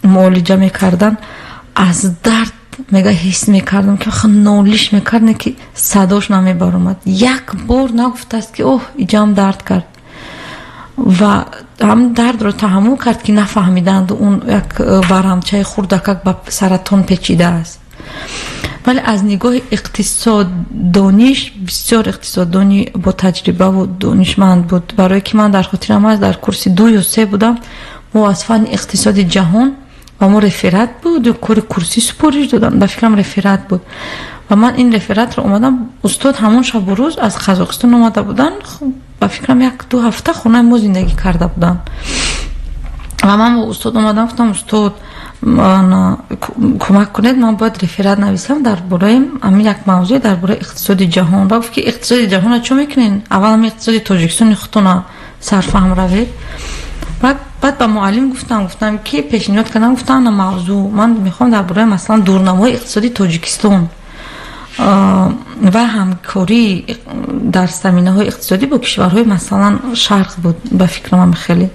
муолиҷа мекарданд, аз дард, мега, ҳис мекардам, ки нолиш мекард, ки садош намебаромад. Як бор нагуфтааст, ки оҳ, иҷам дард кард. Ва ҳам дардро таҳаммул кард, ки нафаҳмиданд, он як варамчаи хурдакак ба саратон печидааст. Вале аз нигоҳи иқтисоддониш бисёр иқтисоддони бо таҷрибаву донишманд буд, барое ки ман дар хотирам аст, дар курси ду ё се будам, мо аз фанни иқтисоди ҷаҳон ва мо реферат буд ё кори курсӣ супориш додам, ба фикрам, реферат буд. Ва ман ин рефератро омадам, устод ҳамон шабу рӯз аз Қазоқистон омада буданд, ба фикрам, як ду ҳафта хонаи мо зиндагӣ карда буданд. Ва ман бо устод омадам, гуфтам: «Устод, кӯмак кунед, ман бояд реферат нависам дар бораи ҳамин як мавзӯе, дар бораи иқтисоди ҷаҳон». Ва гуфт, ки иқтисоди ҷаҳонро чӣ мекунед, аввал ҳамин иқтисоди Тоҷикистони худтона сарфаҳм равед. Баъд ба муаллим гуфтам, ки пешниҳод кардам, гуфтам: «На, мавзӯъ ман мехоҳам дар бораи, масалан, дурнамои иқтисоди Тоҷикистон ва ҳамкорӣ дар заминаҳои иқтисодӣ бо кишварҳои, масалан, Шарқ буд, ба фикрам, хеле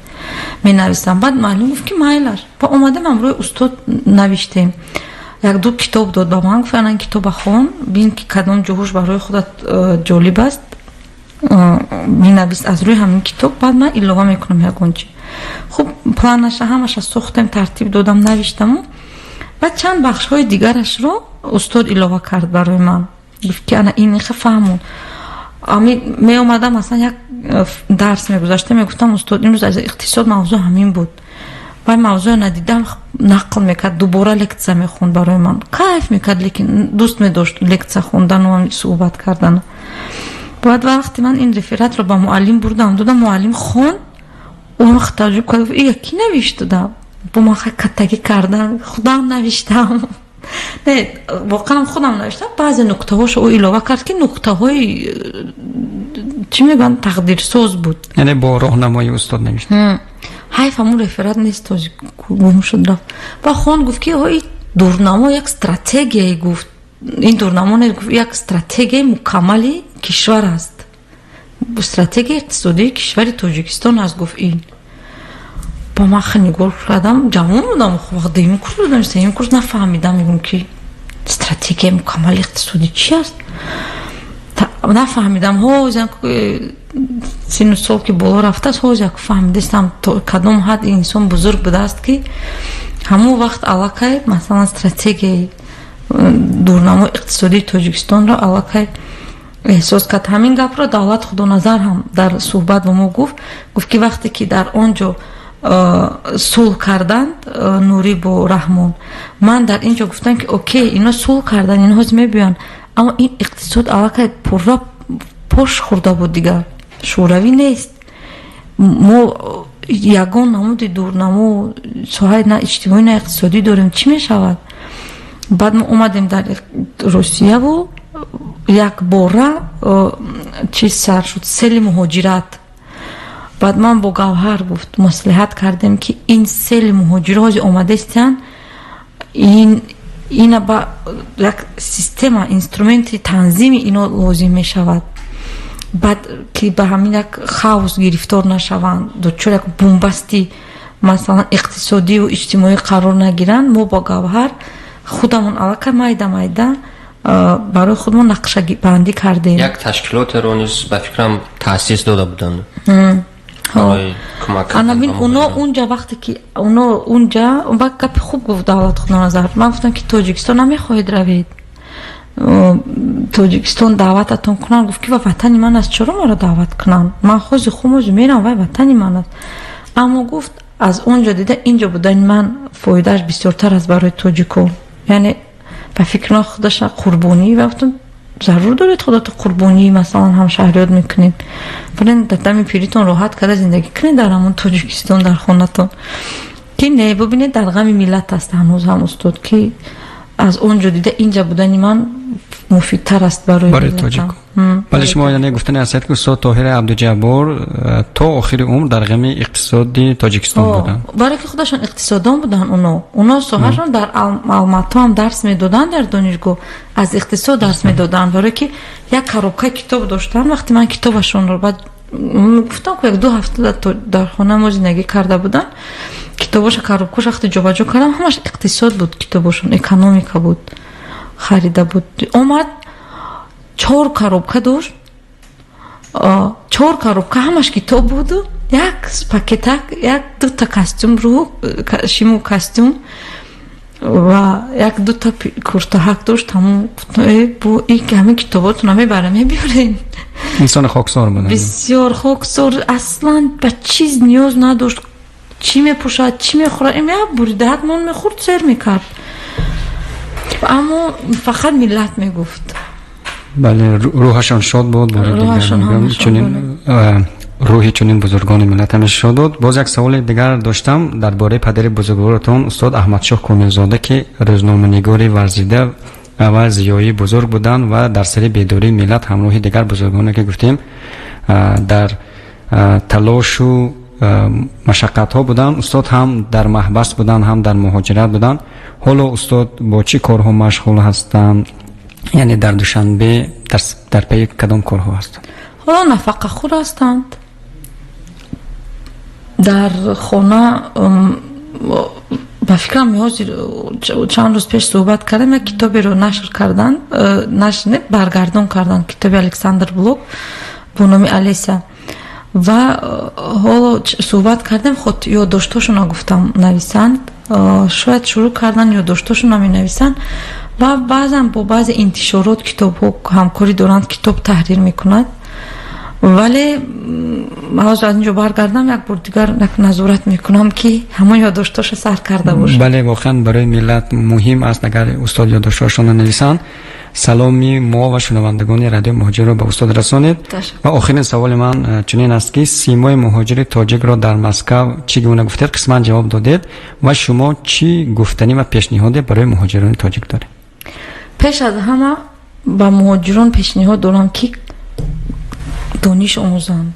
менависам». Баъд муаллим гуфт, ки майлаш. Ва омадем, ҳамроҳи устод навиштем. Як ду китоб дод ба ман, гуфт: «Ана, ин китоба хон, бин, ки кадом ҷоҳош барои худат ҷолиб аст, бинавис аз рӯи ҳамин китоб, баъд ман илова мекунам ягон чи». Хуб, планаша ҳамаша сохтем, тартиб додам, навиштаму баъд чанд бахшҳои дигарашро устод илова кард барои ман. Гуфт, ки ана ин иха фаҳмон. Ами меомадам, масалан, як дарс мегузашта, мегуфтам: «Устод, имрӯз аз иқтисод мавзӯъ ҳамин буд». Вай мавзӯъ надидам, нақл мекард, дубора лекция мехонд барои ман, кайф мекард, лекин дӯст медошт лекция хондану суҳбат кардану. Баъд вақте ман ин рефератро ба муаллим бурдам, додам, муаллим хонд, он вақт таажжуб кард: «Ия кӣ навиштуда?» Бо ман хай каттагӣ кардан: «Худам навиштам». Не, воқеан худам навиштам. Баъзе нуктаҳошо ӯ илова кард, ки нуктаҳои, чӣ мегӯянд, тақдирсоз буд. Яъне бо роҳнамои устод навишт. Ҳайф, ҳамун реферат нест, този гум шуд, рафт. Ва хон, гуфт, ки ҳои дурнамо як стратегияе, гуфт, ин дурнамо не, гуфт, як стратегияи мукаммали кишвар аст, стратегияи иқтисодии кишвари Тоҷикистон аст, гуфт. Ин ба ман хеле нигоҳ кардам, ҷавон будам, вақт дуюм курс будам, сеюм курс, нафаҳмидам. Мегӯм, ки стратегияи мукаммали иқтисодӣ чи аст, нафаҳмидам. Ҳозир, сину сол ки боло рафтааст, ҳозир як фаҳмидастам, то кадом ҳад инсон бузург будааст, ки ҳамон вақт аллакай, масалан, стратегияи дурнамои иқтисодии Тоҷикистонро аллакай эҳсос кард. Ҳамин гапро Давлат Худоназар ҳам дар суҳбат бо мо гуфт. Гуфт, ки вақте ки дар он ҷо сулҳ карданд Нурӣ бо Раҳмон, ман дар ин ҷо гуфтам, ки окей, ино сулҳ карданд, ино ҳозир мебиёянд, аммо ин иқтисод аллакай пурра пош хӯрда буд, дигар шӯравӣ нест, мо ягон намуди дурнамо соҳаи на иҷтимоӣ, на иқтисодӣ дорем, чӣ мешавад? Баъд мо омадем дар Русияву якбора чиз сар шуд, сели муҳоҷират. Баъд ман бо Гавҳар, гуфт, маслиҳат кардем, ки ин сели муҳоҷиро ҳозир омадаистиянд, ин ина ба як система, инструменти танзими ино лозим мешавад, баъд ки ба ҳамин як хаос гирифтор нашаванд, дучор як бунбасти, масалан, иқтисодию иҷтимоӣ қарор нагиранд. Мо бо Гавҳар худамон аллакай майда майда барои худмон нақшабандӣ кардем. Як ташкилотеро низ, ба фикрам, таъсис дода буданд. Анавин оно унҷа, вақте ки оно унҷа ба гапи хуб гуфт Давлат Худоназар. Ман гуфтам, ки Тоҷикистон намехоҳед равед, Тоҷикистон даъвататон кунанд? Гуфт, ки ва ватани ман аст, чаро маро даъват кунанд? Ман хози хумози мерам, вай ватани ман аст. Аммо, гуфт, аз он ҷо дида инҷо будани ман фоидааш бисёртар аст барои тоҷико. Яъне, ба фикри ман, худаша қурбонӣ. Ва гуфтам: «Зарур доред худато қурбонии, масалан, ҳамшаҳриёт мекунед? Барен дар дами пиритон роҳат карда зиндагӣ кунед дар ҳамон Тоҷикистон, дар хонатон». Ки не, бубинед, дар ғами миллат аст ҳанӯз ҳам устод, ки аз он ҷо дида инҷа будани ман муфидтар аст барои барои тоҷик. Бале, шумо яъне гуфтани ҳастед, ки устод Тоҳири Абдуҷаббор то охири умр дар ғами иқтисоди Тоҷикистон буданд. Барое ки худашон иқтисодон буданд. Оно соҳашон дар Алмато ҳам дарс медоданд, дар донишгоҳ аз иқтисод дарс медоданд. Барое ки як коробкаи китоб доштанд. Вақте ман китобашонро баъд гуфтам, ки як ду ҳафта дар хона мо зиндагӣ карда буданд, китобоша, коробкош вақте ҷобаҷо кардам, ҳамаш иқтисод буд, китобошон экономика буд, харида буд. Омад, чор коробка дошт, чор коробка ҳамаш китоб буду як пакетак, як дута костюм, рӯ шиму костюм ва як дута куртаҳак дошт. Ҳамун ҳамин китоботона мебарам, мебиёрем. Инсони хоксор буд. Бисёр хоксор, аслан ба чиз ниёз надошт. Чӣ мепӯшад, чӣ мехӯрад, як буридаак нон мехӯрд, сер мекард, аммо фақат миллат мегуфт. Бале, рӯҳашон шод буд. Чунин. Рӯҳи чунин бузургони миллат ҳамеша шод буд. Боз як саволи дигар доштам дар бораи падари бузургворатон, устод Аҳмадшоҳ Комилзода, ки рӯзноманигори варзида ва зиёии бузург буданд ва дар сари бедории миллат ҳамроҳи дигар бузургоне, ки гуфтем, дар талошу машаққатҳо буданд. Устод ҳам дар маҳбас буданд, ҳам дар муҳоҷират буданд. Ҳоло устод бо чӣ корҳо машғул ҳастанд, яъне дар Душанбе дар пайи кадом корҳо ҳастанд? Ҳоло нафақахӯр ҳастанд дар хона. Ба фикрам, ҳозир чанд рӯз пеш суҳбат кардем, як китоберо нашр карданд, нашр не, баргардон карданд, китоби Александр Блок бо номи «Алеся». Ва ҳоло суҳбат кардем, ёддоштҳошонро гуфтам нависанд. Шояд шурӯъ кардан, ёддоштҳошонро менависанд ва баъзан бо баъзе интишорот, китобҳо ҳамкорӣ доранд, китоб таҳрир мекунад. Вале ҳозир аз инҷо баргардам, як бор дигар назорат мекунам, ки ҳамон ёддоштҳоша сар карда бошад. Бале, воқеан барои миллат муҳим аст, агар устод ёддоштҳошонро нависанд. Саломи мо ва шунавандагони Радиои Муҳоҷирро ба устод расонед. Ва охирин саволи ман чунин аст, ки симои муҳоҷири тоҷикро дар Москав чӣ гуна гуфтед, қисман ҷавоб додед, ва шумо чӣ гуфтанӣ ва пешниҳоде барои муҳоҷирони тоҷик доред? Пеш аз ҳама ба муҳоҷирон пешниҳод дорам, ки дониш омӯзанд.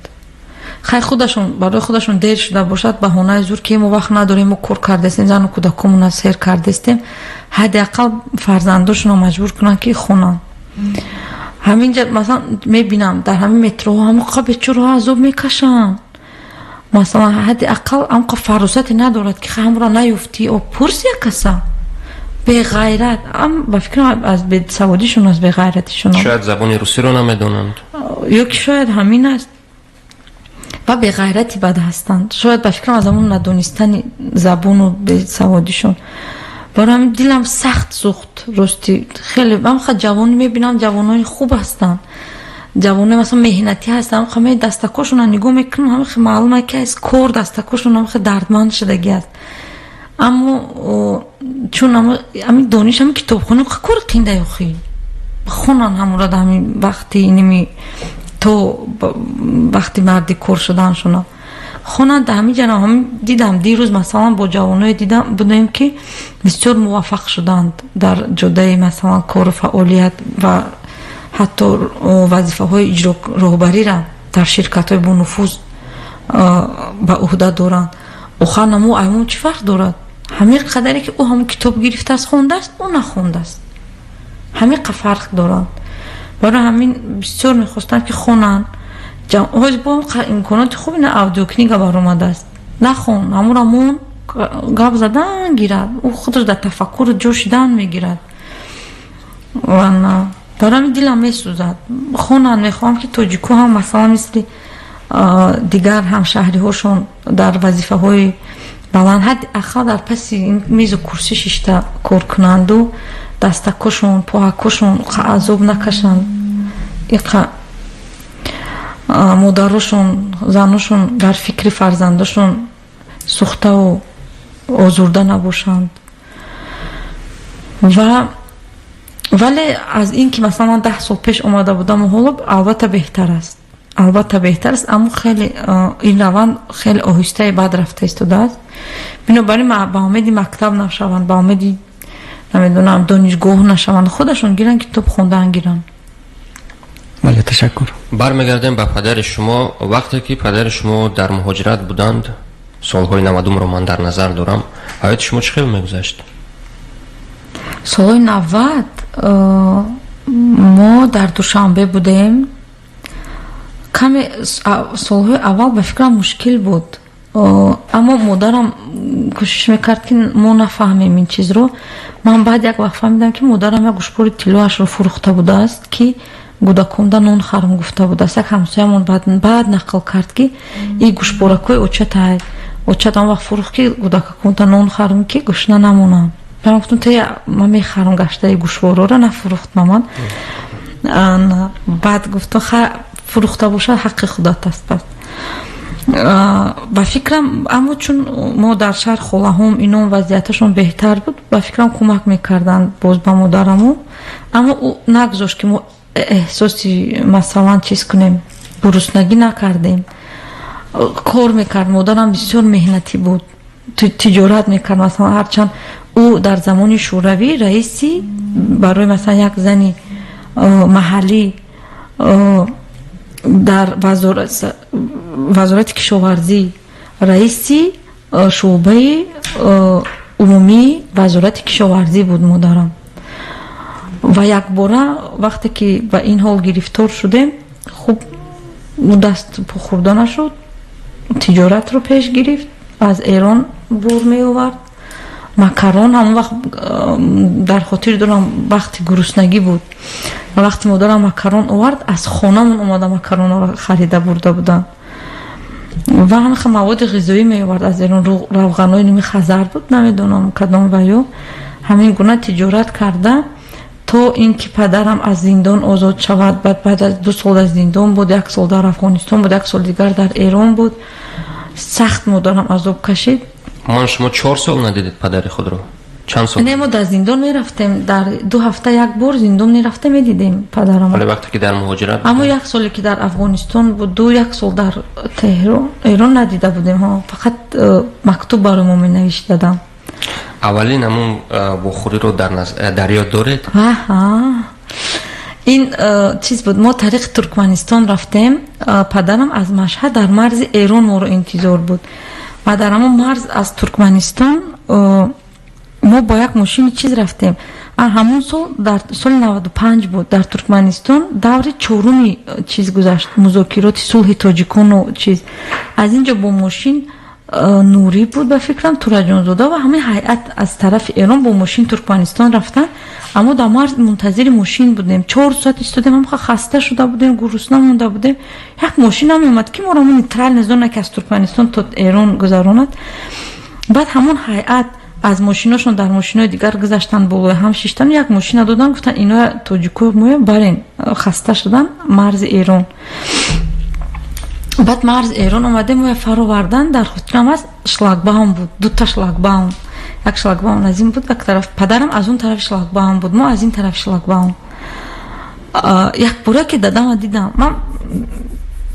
Хай, худашон барои худашон дер шуда бошад, баҳонаи зур, ки мо вақт надорем, мо кор кардастем, зану кӯдакомона сер кардастем, ҳадди ақал фарзандошонро маҷбур кунанд, ки хонанд. Ҳаминҷа масалан мебинам, дар ҳамин метроҳо ҳамоқа бечораҳо азоб мекашанд. Масалан, ҳадди ақал ҳамқа фаросате надорад, ки ҳамро наёфтӣ, о пурс як каса. Беғайрат ам, ба фикрам, аз бесаводишон, аз беғайратишон. Шояд забони русиро намедонанд. Ё ки шояд ҳамин аст ва беғайрати бад ҳастанд. Шояд, ба фикрам, аз ҳамон надонистани забону бесаводишон. Барои ҳамин дилам сахт сӯхт, рости. Хеле ҳамха ҷавон мебинам, ҷавонони хуб ҳастанд, ҷавонои масалан меҳнатӣ ҳастанд. Ҳамха дастакошонро нигоҳ мекунам, ҳамхе маълума, ки аз кор дастакошон ҳамхе дардманд шудагӣ аст. Аммо чун ҳамин дониш, ҳамин китобхона кори қиндай, охи хонан ҳамура дар ҳамин вақти иними то вақти марди кор шуданшона хонанд. Дар ҳамин ҷаноб ҳамин дидам, дирӯз масалан бо ҷавоное дидам будем, ки бисёр муваффақ шуданд дар ҷодаи масалан кору фаъолият ва ҳатто вазифаҳои иҷро роҳбарира дар ширкатҳои бонуфуз ба ӯҳда доранд. Охир намо аймон чӣ фарқ дорад? Ҳамин қадаре ки ӯ ҳамон китоб гирифтааст, хондааст, ӯ нахондааст, ҳамин қа фарқ доранд. Барои ҳамин бисёр мехостам, ки хонанд. Ҳозир бо имконоти хуби на аудиокнига баромадааст, нахон, ҳамура мон, гап задан гирад, ӯ худаш дар тафаккур ҷо шидан мегирад. Барои ҳамин дилам месӯзад, хонанд. Мехоҳам, ки тоҷико ҳам масалан мисли дигар ҳамшаҳриҳошон дар вазифаҳои баланд, ҳадди ақал дар паси мезу курсӣ шишта кор кунанду дастакошон, поҳакошон азоб накашанд, иқа модарошон, заношон дар фикри фарзандошон сӯхтаву озурда набошанд. Ва вале аз ин ки масалан ман 10 сол пеш омада будаму ҳоло, албатта беҳтар аст, албатта беҳтар аст, аммо хеле ин раванд хеле оҳистаи бад рафта истодааст. Бинобар ин ба умеди мактаб нашаванд, ба умеди намедонам донишгоҳ нашаванд, худашон гиранд, китоб хондан гиранд. Бале, ташаккур. Бармегардем ба падари шумо. Вақте ки падари шумо дар муҳоҷират буданд, солҳои 90-умро ман дар назар дорам, ҳаёти шумо чӣ хел мегузашт? Солҳои 90 мо дар Душанбе будем. Каме солҳои аввал, ба фикрам, мушкил буд, аммо модарам кӯшиш мекард, ки мо нафаҳмем ин чизро. Ман баъд як вақт фаҳмидам, ки модарам як гӯшпори тиллоашро фурӯхта будааст, ки гудаконда нон харм гуфта будааст. Як ҳамсоямон баъд нақл кард, ки и гӯшпоракҳои очатай, очат он вақт фурӯхт, ки гудакаконда нон харм, ки гушна намонам. Ман гуфтам, те ман мехарам гаштаи гӯшворора. Нафурӯхт маман. Баъд гуфтам, фурӯхта бошад, ҳаққи худат аст. Пас ба фикрам, аммо чун мо дар шаҳр холаҳом ином вазъияташон беҳтар буд, ба фикрам, кӯмак мекарданд боз ба модарамон. Аммо ӯ нагузошт, ки мо эҳсоси масалан чиз кунем, гуруснагӣ накардем. Кор мекард, модарам бисёр меҳнатӣ буд, тиҷорат мекард. Масалан, ҳарчанд ӯ дар замони Шӯравӣ раиси барои, масалан, як зани маҳаллӣ дар вазорати кишоварзӣ, раиси шӯъбаи умумии вазорати кишоварзӣ буд модарам. Ва якбора вақте ки ба ин ҳол гирифтор шудем, хуб, даст хӯрда нашуд, тиҷоратро пеш гирифт, аз Эрон бор меовард, макарон. Ҳамон вақт дар хотир дорам, вақти гуруснагӣ буд ва вақти модарам макарон овард, аз хонамон омада макаронро харида бурда буданд. Ва ҳамин маводи ғизоӣ меовард аз Эрон, равғанои ними Хазар буд, намедонам кадом. Ва ё ҳамин гуна тиҷорат карда то ин ки падарам аз зиндон озод шавад. Баъд аз 2 сол аз зиндон буд, як сол дар Афғонистон буд, як сол дигар дар Эрон буд. Сахт модарам азоб кашид. Ман шумо 4 сол надидед падари худро? Чанд сол? Не, мо дар зиндон мерафтем, дар 2 ҳафта як бор зиндон мерафтем, медидем падарам. Вале вақте ки дар муҳоҷират? Аммо як соле ки дар Афғонистон буд, ду як сол дар Теҳрон, Эрон надида будем. Фақат мактуб барои мо менавишт дадам. Аввалин ҳамун вохӯриро дар ёд доред? Ин чиз буд, мо тариқи Туркманистон рафтем. Падарам аз Машҳад дар марзи Эрон моро интизор буд ва дар ҳамон марз аз Туркманистон мо бо як мошини чиз рафтем. Ҳамон сол, дар соли 95 буд, дар Туркманистон даври чоруми чиз гузашт, музокироти сулҳи тоҷикону чиз. Аз ин ҷо бо мошин Нурӣ буд, ба фикрам, Тураҷонзода ва ҳамаи ҳайат аз тарафи Эрон бо мошин Туркманистон рафтанд. Аммо дар марз мунтазири мошин будем, 4 соат истодем, ҳам хаста шуда будем, гурусна монда будем. Як мошин намеомад, ки моро ҳамон нейтральная зона, ки аз Туркманистон то Эрон гузаронад. Баъд ҳамон ҳайат аз мошиношон дар мошинои дигар гузаштанд, болои ҳам шиштан, як мошина додан, гуфтанд: «Ино тоҷико моя барен, хаста шудан марзи Эрон». Баъд марзи Эрон омадем, моя фаровардан. Дар хотирам аст, шлагбаум буд, дута шлагбаум, як шлагбаум аз ин буд, як тараф падарам аз он тарафи шлагбаум буд, мо аз ин тарафи шлагбаум. Якбора ки дадама дидам, ман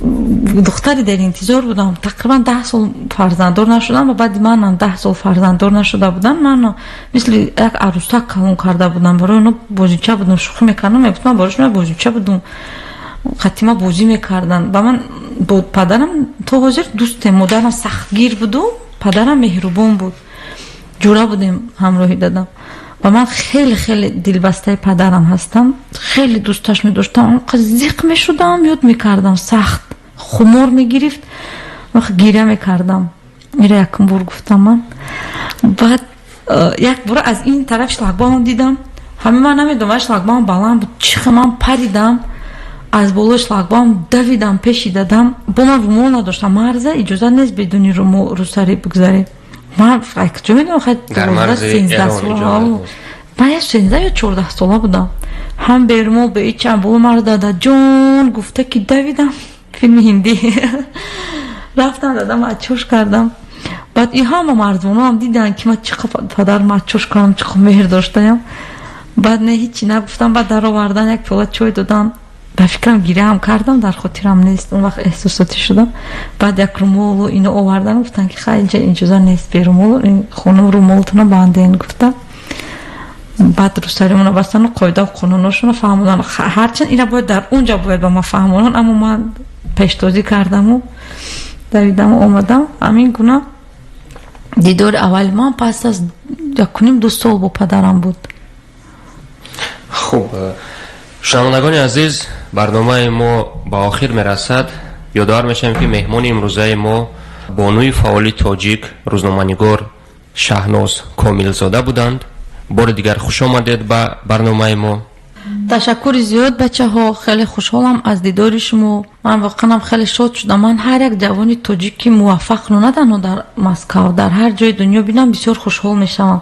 духтари дар интизор будам, тақрибан 10 сол фарзанддор нашудам ва баъди манам 10 сол фарзанддор нашуда будам. Ман мисли як арӯсак калон карда будам, барои оно бозича будам, шӯхӣ мекардам, мегуфтам барои шумо бозича будум, қатима бозӣ мекарданд. Ба ман бо падарам то ҳозир дӯстем. Модарам сахтгир буду падарам меҳрубон буд, ҷура будем ҳамроҳӣ дадам. Ва ман хеле хеле дилбастаи падарам ҳастам, хеле дӯсташ медоштам. Зиқ мешудам, ёд мекардам, сахт хумор мегирифт, вақт гиря мекардам. Ира якум бор гуфтам ман. Баъд як бора аз ин тараф шлагбаум дидам, ҳама ман намедонам, шлагбаум баланд буд, чиха ман паридам аз болои шлагбаум, давидам пеши дадам. Бо ман румол надоштам, марза иҷозат нест бидуни румол, рӯсарӣ бигзарем. Ман куҷо медонам, ман я 13 ё 14 сола будам. Ҳам берумол, беичам, боло мара дадаҷон гуфта ки давидам, филми ҳиндӣ рафтам, дадам ачош кардам. Баъд и ҳама мардумоам диданд, ки ман чӣ падарам ачош кардам, чӣ меҳр доштаям. Баъд не, ҳичи нагуфтам. Баъд даровардан, як пиёла чой додам. Ба фикрам, гиряам кардам, дар хотирам нест, он вақт эҳсосотӣ шудам. Баъд як румолу ино овардан, гуфтанд, ки хай, инҷа иҷоза нест берумолу, хонум, румолтона банден гуфта. Баъд рӯсаримона бастану қоидаву қонуношонро фаҳмодан. Ҳарчанд ина бояд дар он ҷо бояд ба ман фаҳмонанд, аммо ман пештозӣ кардаму давидаму омадам. Ҳамин гуна дидори аввали ман пас аз якуним ду сол бо падарам буд. Хуб, шунавандагони азиз, барномаи мо ба охир мерасад. Ёдовар мешавем, ки меҳмони имрӯзаи мо бонуи фаъоли тоҷик, рӯзноманигор Шаҳноз Комилзода буданд. Бори дигар хуш омадед ба барномаи мо. Ташаккури зиёд, бачаҳо. Хеле хушҳолам аз дидори шумо. Ман воқеанам хеле шод шудам. Ман ҳар як ҷавони тоҷик, ки муваффақро на танҳо дар Москав, дар ҳар ҷои дунё бинам, бисёр хушҳол мешавам,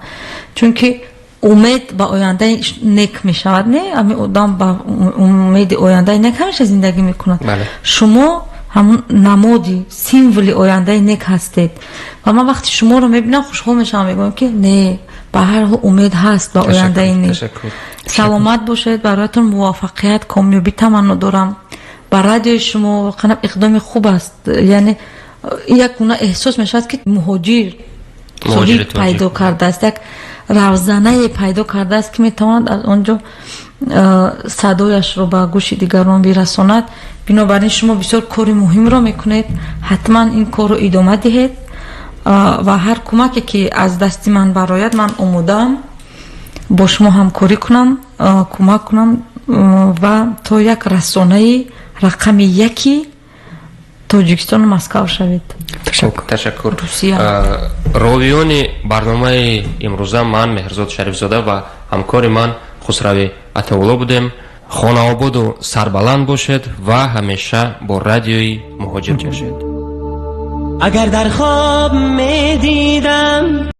чунки умед ба ояндаи нек мешавад. Не, ҳамин одам ба умеди ояндаи нек ҳамеша зиндагӣ мекунад. Шумо ҳамун намоди, символи ояндаи нек ҳастед ва ман вақти шуморо мебинам, хушҳол мешавам, мегӯям, ки не, ба ҳар ҳол умед ҳаст ба ояндаи нек. Саломат бошед, бароятон муваффақият, комёбӣ таманно дорам. Ба радиои шумо воқеан иқдоми хуб аст, яъне Як гуна эҳсос мешавад, ки муҳоҷир муҳоҷири соҳиб тоҷик. Пайдо кардааст, як равзанае пайдо кардааст, ки метавонад аз он ҷо садояшро ба гӯши дигарон бирасонад. Бинобар ин шумо бисёр кори муҳимро мекунед. Ҳатман ин корро идома диҳед ва ҳар кӯмаке, ки аз дасти ман барояд, ман омодаам бо шумо ҳамкорӣ кунам, кӯмак кунам ва то як расонаи рақами яки Тоҷикистону Москав шавед. Ташаккур. Ташаккур. Русия. Ровиёни барномаи имрӯза ман, Меҳрзод Шарифзода, ва ҳамкори ман Хусрави Атаулло будем. Хонаободу сарбаланд бошед ва ҳамеша бо Радиои Муҳоҷир бошед. Агар дар хоб медидам.